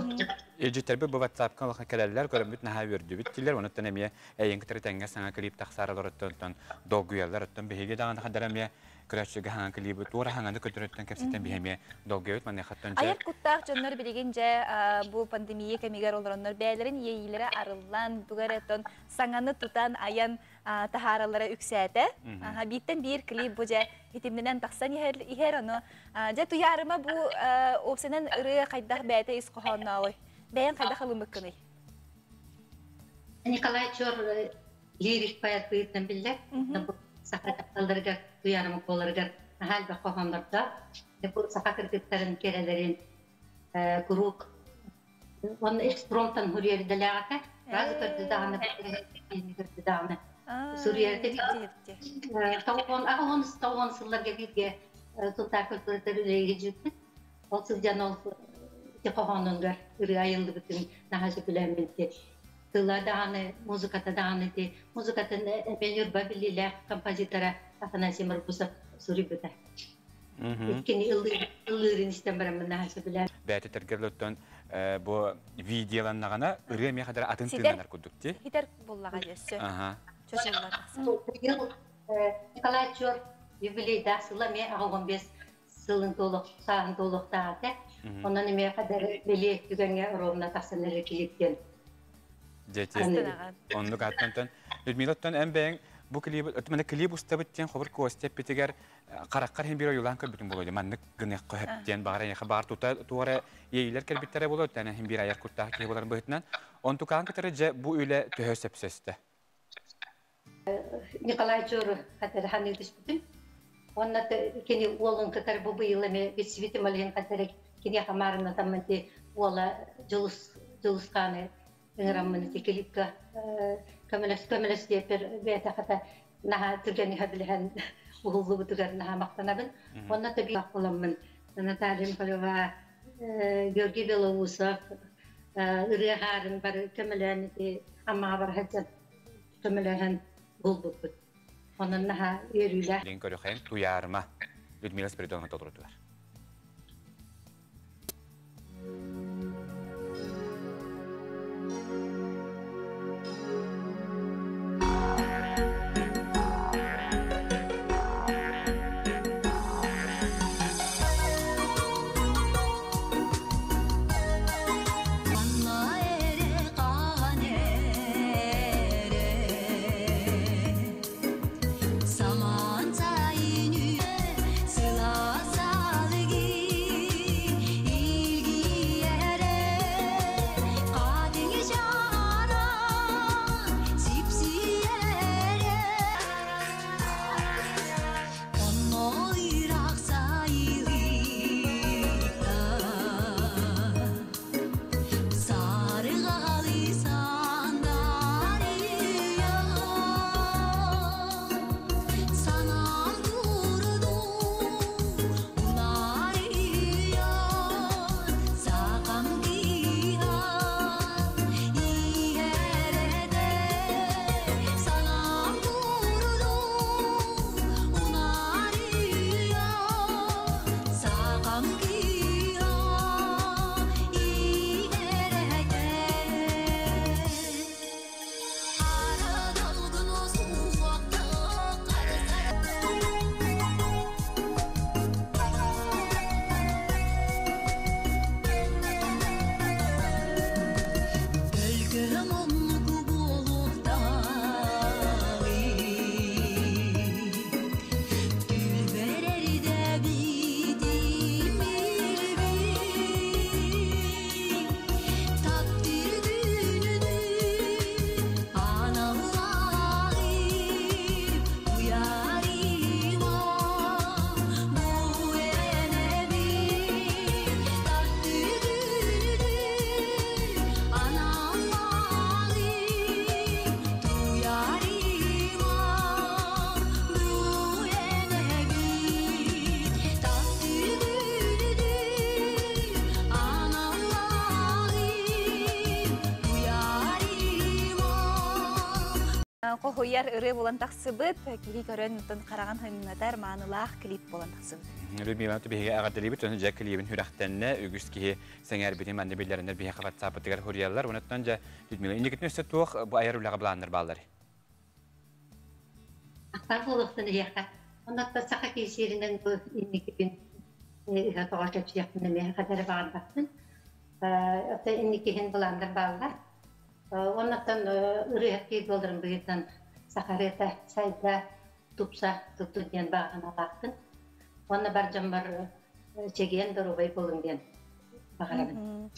илдьиттэрбит бу WhatsApp-ка улахан кэлэллэр, көрөммүт наһаа үөрдүбүт дииллэр. Онуттан эмиэ эйиҥ кытары тэҥҥэ саҥа клип тахсаар олороттон долгуйаллар. Оттон биһиги даҕаны хадара эмиэ көрөөччүгэ хаҥа клибы туора хаҥаны көтөрөттөн кэпсэтэн биһи эмиэ долгуйабыт маныахаттан Айар куттаах дьоннор билигин дьэ бу пандемия кэмигэр олороннор бэйэлэрин иэйиилэрэ арыллан, тугу эрэ оттон саҥаны тутан, айан таһаараллара үксээтэ. Бииртэн биир клип бу дьэ итимнэнэн тахсан иһэр, ону дьэ Туйаарыма бу уопсайынан ырыа хайдах бэйэтэ ис хоһооннооҕуй? Бэйэҥ хайдах ылыммыккыный? Николай Чор лирик поэт быһыытынан биллэр. Саха тапталларыгар, Туйаарыма куоларыгар наһаа элбэх хоһооннордоох. Бу саха кыргыттарын кэрэлэрин куруук он экспромтан суруйар Сразу көрдү даҕаны, көрдү даҕаны. Суруйар тоҕон тоҕон сылларга бииргэ Султан культуратар үлэйгэ дьүппүт. Ол сылдьан ол хоһоонугар ырыа айыллыбытын наһаа сөбүлээмминти. Тыла даҕаны, музыката даҕаны ти музыкатын эбэн Юрба биллиилээх композитора Афанасий Маргусов суруйбута. Иккини ыллыырын истэн бараммын наһаа сөбүлээн. Бэйэтэ тергерлөттөн бу видеоланнаҕына ырыа эмиэ хадара атын тыыннанар курдук ти. Хитер буллаҕа өссө. Чочулла тахсар. Быйыл Николай Чор юбилейдаах сыла эмиэ 85 сылын туолуох сааһын туолуохтаах этэ. Онон эмиэ хадары бэлиэ түгэҥҥэ ровно тахсан эрэ клиптен. Дети. Оннук аттантан Людмилаттан эн бэйэҥ бу клип өтмәне клип устабыт диэн хобур Костя эппитигэр хараххар хин биир ойуулаан көрбүтүм буолуо маннык гыныахха хөп диэн баҕар эйиэхэ баар тута туора иэйиилэр кэлбиттэрэ буолуо тэнэ хин биир айар куттаах киһи буоларын быһыытынан онтукаан кытары дьэ бу үлэ төһө сөпсөстө? Николай Чору хатары ханыы түспүтүм. Онно кини уолун кытары бу быйыл эми билсибитим ол иһин хатары киниэхэ маарыннатаммын ти уола Дьулус Дьулусхааны ыҥыраммын ити клипка көмөлөс көмөлөс диэппэр бэйэтэ хата наһаа түргэн билиһэн уһуллубутугар наһаа махтанабын. Онно таби буламмын Наталья Михайлова, Георгий Белоусов ырыа хаарын бары көмөлөөн ити Аммаҕа бара сылдьан көмөлөһөн булбуппут. Онон наһаа үөрүүлээх. Билин көрүхэйин Туйаарыма Людмила Спиридоновна толорутугар. Манна эрэ Қохуяр ыры болан тақсыбыт, киһи көрөн тон қараған хыңнатар маанылаах клип болан тақсыбыт. Людмила биһиги эҕэрдэлиибит, ону дьэ клибин хүрәхтэннэ, үгүс киһи сэҥээрбитин манна биллэриннэр биһиэхэ WhatsApp-ытыгар хуруйаллар. Онуттан дьэ Людмила, инникитин өссө туох бу айар үлэҕэ былааннар бааллар? Ахтар буолуохтун иһиэхэ. Оннотто саха киһи бу инникитин ыһа тоҕо кэпсиэхпин эмиэ хадары баҕарбаппын. Ата инникиһин былааннар бааллар. Оннотон ырыа киир буоларын быһыытынан сахарыата сайда тупса тутту диэн бааҕыналаахпын. Онно бар дьоммор чэгиэн доруобай буолуҥ диэн баҕарабын.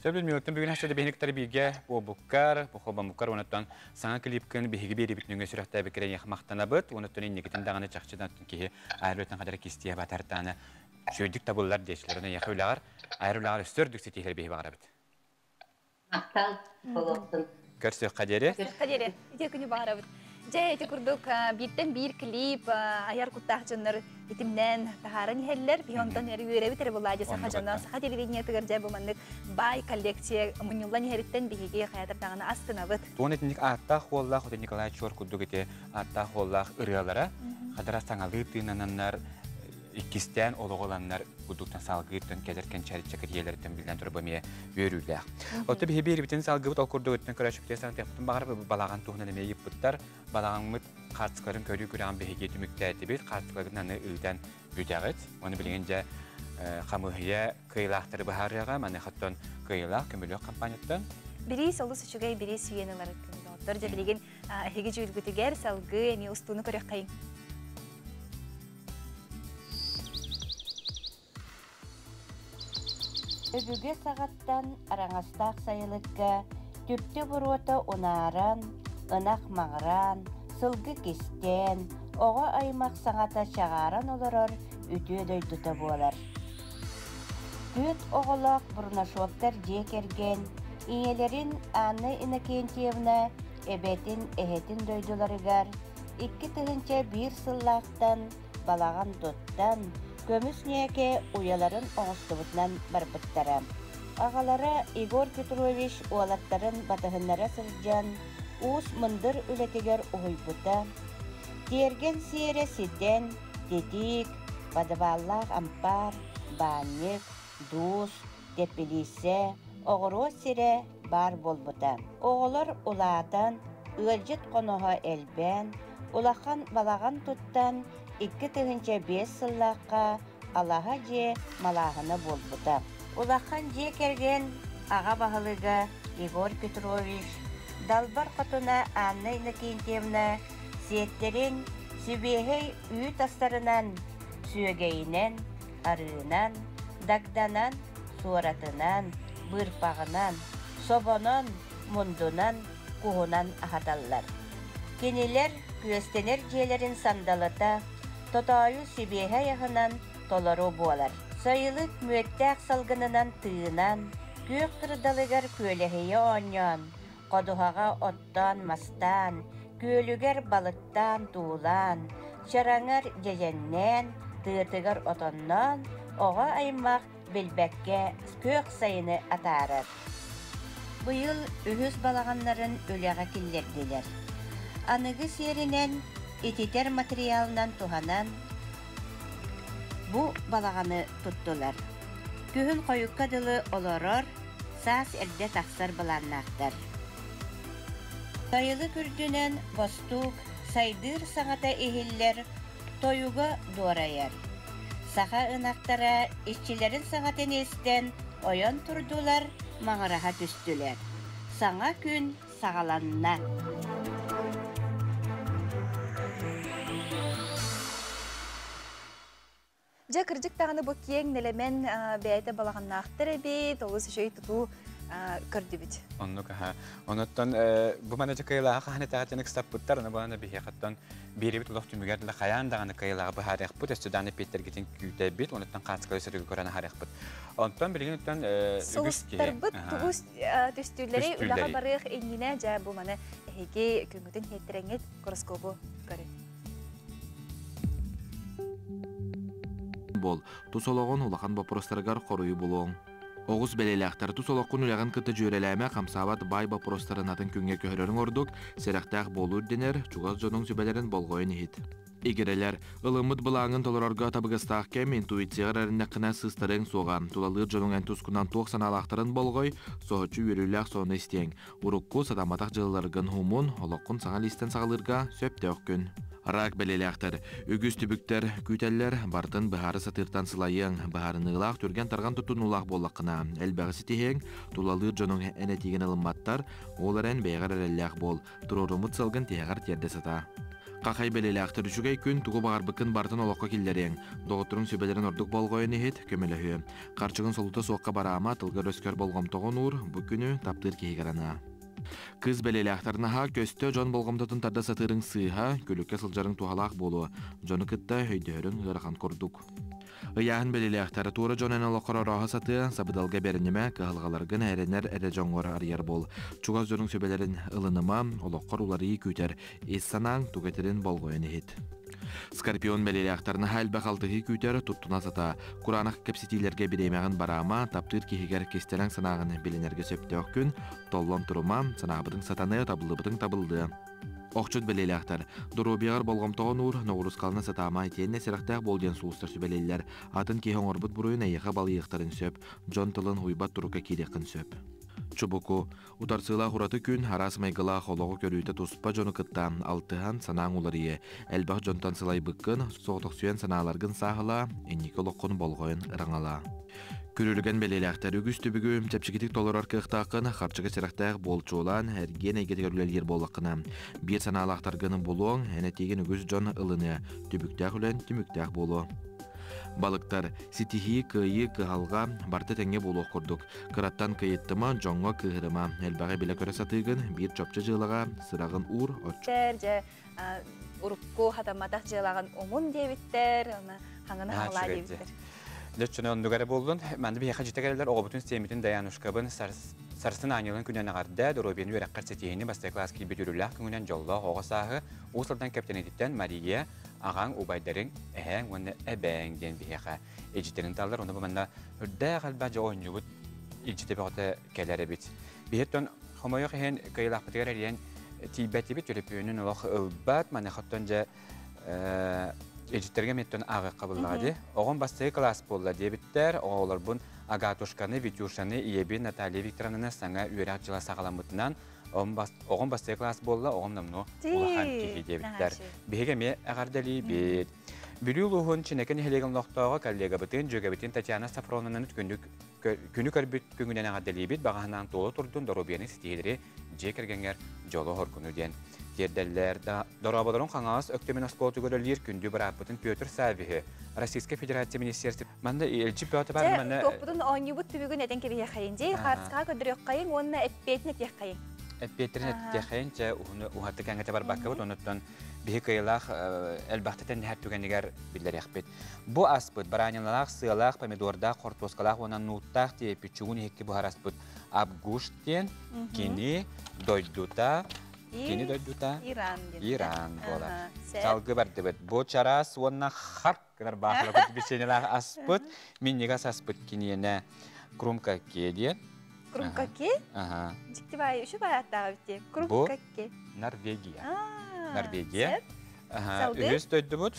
Сөп Людмилаттан бүгүн хасса биһиниктер бииргэ буолбуккар, бу онуттан саҥа клипкын биһиги биэрибит нүҥө сүрэхтээбиккэр эйиэхэ махтанабыт, онуттан инникитин даҕаны чахчыдан киһи айар хадара кистиэ батартааны сүйдүк табыллар диэчилэр, оны эйиэхэ үлэҕэр, айар үлэҕэр өстөрдүк ситиһэр биһи баҕарабыт. Махтал буолуохтун. Көрсүөххэ диэри. Көрсүөххэ диэри. Ити күнү баҕарабыт. Дьэ, ити курдук бииртэн биир клип айар куттаах дьоннор итимнэн таһааран иһэллэр. Биһи онтон эр үөрэбит эрэ булаа саха дьоно. Саха телевидениетыгар дьэ бу маннык бай коллекция мунньуллан иһэриттэн биһиги хаятар даҕаны астынабыт. Туон итинник ааттаах хуоллаах Ота Николай Чуор курдук ити ааттаах хуоллаах ырыалара хадара саҥалыы тыынананнар иккистээн олоҕоланнар кудуктан салгыыттан кэлэр кэнчээриччэ кэтиэлэриттэн билэн турба эмиэ үөрүүлээх. Отто биһи биэрибитин салгыбыт ол курдук өттөн көрөчүктэ санатыахпытын баҕар балаҕан туһунан эмиэ ыйыппыттар. Балаҕаммыт хаартыскаларын көрүү күрэҕин биһиги түмүктээтибит. Хаартыскаларын аны ыытан бүтэҕит. Оны билигин дьэ хамыыһыйа кыайыылаахтары быһаарыаҕа. Маныхаттан кыайыылаах көмөлөөх компанияттан Бириис олус үчүгэй бириис сүйэн ылар күндоттор дьэ билигин эһиги дьүүлгүтүгэр салгыы эми устууну көрөххайын. Өбүгэ саҕаттан араҥастаах сайылыкка түптэ буруота унааран, ынах маҥыраан, сылгы кистээн, оҕо аймах саҥата чаҕааран олорор үтүө дойдута буолар. Түөрт оҕолоох Бурнашовтар дьиэ кэргэн ийэлэрин Анна Иннокентьевна эбэтин, эһэтин дойдуларыгар 2001 сыллаахтан балаҕан туттан, көмүс ньээкэ уйаларын оҥостубутунан барбыттара. Аҕалара Егор Петрович уолаттарын батыһыннара сылдьан, уус мындыр үлэтигэр уһуйбута. Тиэргэн сиэрэ ситэн, титиик, подваллаах ампаар, баанньык, дуус, тэпилииссэ, оҕуруот сирэ баар буолбута. Оҕолор улаатан, ыалдьыт хоноһо элбээн, улахан балаҕан туттан, 2005 сыллаахха алаһа дьиэ малааһына буолбута. Улахан дьиэ кэргэн аҕа баһылыга Егор Петрович, Далбар хотуна Анна Иннокентьевна сиэттэрин сибиэһэй үүт астарынан, сүөгэйинэн, арыынан, дагданан, суоратынан, быырпаҕынан, собонон, мундунан, куһунан аһаталлар. Кинилэр күөстэнэр дьиэлэрин сандалыта тотоойу сибиэһэй аһынан толору буолар. Сайылык мүөттээх салгынынан тыынан, күөх кырдалыгар күөлэһийэ оонньоон, ходуһаҕа оттоон-мастаан, күөлүгэр балыктаан туулаан, чараҥар дьэдьэннээн, тыатыгар отонноон, оҕо аймах билбэккэ күөх сайыны атаарар. Быйыл үһүс балаҕаннарын үлэҕэ киллэрдилэр. Аныгы сиэринэн ититэр материалынан туһанан бу балаҕаны туттулар. Күһүн хойукка дылы олорор, саас эрдэ тахсар былааннаахтар. Сайылык үрдүнэн бостуук сайдыыр саҥата иһиллэр, тойуга дуорайар. Саха ынахтара иччилэрин саҥатын истэн ойон турдулар, маҥыраһа түстүлэр. Саҥа күн саҕаланна. Дьэ, кырдьык даҕаны бу киэҥ нэлэмэн бэйэтэ балаҕаннаахтар эбит, олус үчүгэй тутуу көрдүбүт. Оннук аха. Онуттан бу мана кыйылааҕа хаһан этэҕэтин ыксаппыттар, аны буолан биһиэхэттэн биэрибит олох түмүгэр да хайаан даҕаны кыйылааҕы быһаарыахпыт, өссө даҕаны эппиэттэргитин күүтэбит, онуттан хаацкалы сөрүгү көрөн аһарыахпыт. Онтон билигин оттон үгүс киһи Сулустарбыт тугу түстүүлэри үлэҕэ барыах иннинэ дьэ бу маны эһиги күҥҥүтүн иһиттэрэҥҥит гороскобу көрүн. Бол, тус олоҕун улахан боппуруостарыгар хоруйу булуоҥ. Оҕус бэлиэлээхтэр тус олоххун үлэҕин кытта дьүөрэлээмэ, хамсаабат баай боппуруостарын атын күҥҥэ көһөрөрүҥ ордук, сэрэхтээх буолуу ирдэнэр, чугас дьонуҥ сүбэлэрин болҕойон иһит. Игирэлэр, ылыммыт былааҥҥын толорорго табыгастаах кэм, интуицияҕар эрэннэххинэ сыыстарыаҥ суоҕа, тулалыыр дьонуҥ эн тускунан туох санаалаахтарын болҕой, соһуччу үөрүүлээх сонуну истиэҥ. Урукку сатамматах дьылларгын умун, олоххун саҥа лиистэн саҕалыырга сөптөөх күн. Рак бэлиэлээхтэр. Үгүс түбүктэр күүтэллэр, барытын быһаары сатыыртан сылайыаҥ, быһаарыныылаах түргэн-тарҕан туттунуулаах буоллаххына, элбэҕи ситиһиэҥ, тулалыыр дьонуҥ эн этиигин ылымматтар, ол эрэн бэйэҕэр эрэллээх буол, туруоруммут сыалгын тиһэҕэр тиэрдэ сатаа. Хахай бэлиэлээхтэр үчүгэй күн тугу баҕарбыккын барытын олоххо киллэриэҥ, доҕотторуҥ сүбэлэрин ордук болҕойон иһит, көмөлөһүө. Харчыгын солута суохха бараама, тылгар-өскөр болҕомтоҕун уур, бу күнү таптыыр киһигэр анаа. Кыыс бэлиэлээхтэр наһаа көстө дьон болҕомтотун тарда сатыырыҥ сыыһа, күлүккэ сылдьарыҥ туһалаах буолуо, дьону кытта өйдөһөрүҥ ыарахан курдук. Ыйааһын бэлиэлээхтэр туора дьон эн олоххор орооһо сатыа, сабыдалга бэринимэ, кыһалҕаларгын эрэнэр эрэ дьоҥҥор арыйар буол. Чугас дьонуҥ сүбэлэрин ылыныма, олоххор уларыйыы күүтэр, ис санааҥ тугу этэрин болҕойон иһит. Скорпион бэлиэлээхтэр наһаа элбэх алтыһыы күүтэр, туттуна сатаа. Кураанах кэпсэтиилэргэ бириэмэҕин бараама, таптыыр киһигэр кистэлэҥ санааҕын билинэргэ сөптөөх күн, толлон турума, санаабытыҥ сатаныа, табыллыбытыҥ табыллыа. Охчут бэлиэлээхтэр, доруобуйаҕар болҕомтоҕун уур, ноҕуруускалана сатаама, итиэннэ сэрэхтээх буол диэн сулустар сүбэлииллэр. Атын киһи оҥорбут буруйун эйиэхэ балыйыахтарын сөп, дьон тылын уйбат турукка киириэххин сөп. Чубуку, Утарсыылаах ураты күн, араас майгылаах олоҕу көрүүтэ туспа дьону кытта алтыһан, санааҥ уларыйыа. Элбэх дьонтон сылайбыккын, соҕотохсуйан санааларгын сааһылаа, инники олоххун болҕойон ыраҥалаа. Күрүлгэн бэлиэлээхтэр үгүс түбүгү чэпчэкитик толорор кыахтааххын, харчыга сэрэхтээх буолчуолаан, эргиэн эйгэтигэр үлэлиир буоллаххына, биир санаалаахтаргын булуоҥ, эн этиигин үгүс дьон ылыныа, түбүктээх үлэн түмүктээх буолуо. Балыктар, ситиһии, кыайыы, кыһалҕа барыта тэҥҥэ буолуох курдук. Кыраттан кыйыттыма, дьоҥҥо кыыһырыма. Элбэҕи билэ-көрө сатыыгын, биир чопчу дьыалаҕа сыраҕын уур, оччо. Дьэ, урукку хатамматах дьыалаҕын умун диэбиттэр, уонна хаҥаны хаҥалаа диэбиттэр. Дьэ, чуна оннук эрэ буоллун. Манна биһиэхэ дьиэтэ кэлэллэр оҕобутун сиэммитин Даянушкабын сарсын аанньалын күнүнэн эҕэрдэ, доруобуйаны үөрэххэр ситиһиини бастакы класс киирбит үөрүүлээх күҥүнэн дьоллоох оҕо сааһы Уус Алдан Кэптэнититтэн Мария, аҕаҥ, убайдарыҥ, эһээҥ уонна эбээҥ диэн биһиэхэ илдьиттэрин тааллар. Онно бу манна үрдээх элбэх дьэ оонньуубут илдьитэ бөҕөтө кэлэр эбит. Биһиттэн хомойуох иһин кыайыылаахпытыгар эрийэн тиийбэтибит, төлөпүөнүн олох ылбат. Маныхаттан дьэ илдьиттэргэ миттэн ааҕыахха буллаҕа дии. Оҕом бастакы кылаас буолла диэбиттэр. Оҕолорбун Агатушканы, Витюшаны, ийэбин Наталья Викторовнаны саҥа үөрэх дьыла саҕаламмытынан оҕом бастакы класс буолла, оҕом номнуо улахан киһи диэбиттэр. Биһиги эмиэ эҕэрдэлиибит. Бүлүү улууһун Чинэки нэһилиэгин олохтооҕо коллегабытын, дьүөгэбитин Татьяна Сафроновнаны күнү көрбүт күҥүнэн эҕэрдэлиибит. Баҕаһынаан туола турдун, доруобуйаны ситиһиилэри дьиэ кэргэҥҥэр дьолу-хоргуну диэн тиэрдэллэр. Дорооболорун Хаҥалас Өктөмүн оскуолатыгар үлэлиир күндү бырааппытын Петр Саввиһы Российскай Федерация Министерство манна Элчи Петр бар манна Туохпутун оонньуубут түмүгүн этэн кэбиһиэххэйин дии, хаарыскаҕа көрдөрүөххэйиҥ уонна эппиэтин этиэххэйиҥ. Эппиэттэрин этиэххэйин, чэ уһуну уһатык эҥэтэ барбаккабыт, онуттан биһи кыайылаах элбэхтэ тэнниһэр түгэнигэр биллэриэхпит. Бу аспыт баранилалаах, сыалаах, помидордаах, хортуоскалаах уонна нууттаах тиэппит чугун иһикки буһар аспыт абгуш диэн кини дойдута кини дойдута Иран диэн. Иран буолар. Салгы бардыбыт. Бу чараас уонна харк гынар баахыла печеньелаах аспыт, минньигэс аспыт киниэнэ крумкаке диэн. Крумкаке? Ага. Дьикти баай, үчү баай аттаах эбит дии. Крумкаке. Норвегия. Норвегия. Үһүс дойдубут.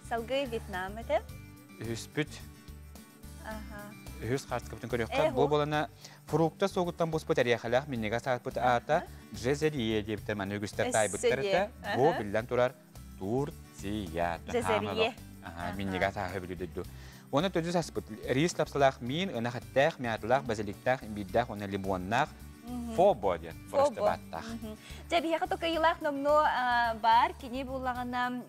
Салгыы Вьетнам этэ. Үһүспүт. Үһүс хаартыскабытын көрүөххэ. Бу буолана фрукта суогуттан буспут эриэхэлээх минньигэс аатпыт аата Джезерие диэбиттэр маны үгүстэр таайбыттар этэ. Бу биллэн турар Турция. Джезерие. Минньигэс ааһы бүлүү дойду. Уонна төрдүс аспыт рис лапсалаах миин, ынах эттээх, мяталаах, базиликтаах, имбиирдээх уонна лимоннаах фобо диэн баттаах. Дьэ, биһиэхэ токайылаах номнуо баар. Кини буллаҕына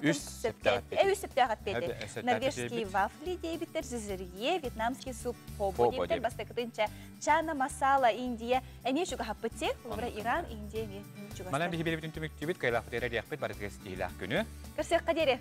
Үс сөптөөх эппиэти. Норвежские вафли диэбиттэр, зизерье, вьетнамский суп фобо диэбиттэр, бастакытынча чана масала, Индия, эмиэ чугаһаппыт ти, холобура Иран, Индия эмиэ чугастар. Манан биһи биэрбитин түмүктүүбүт, кыайлаахпыт эрэлиэхпит, барытыгар ситиһиилээх күнү. Көрсүөххэ диэри.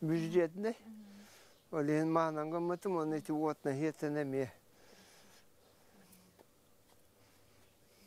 Бюджетный. Ол иһин маһынан гыммытым, оны ити уотна хиэтен эмиэ.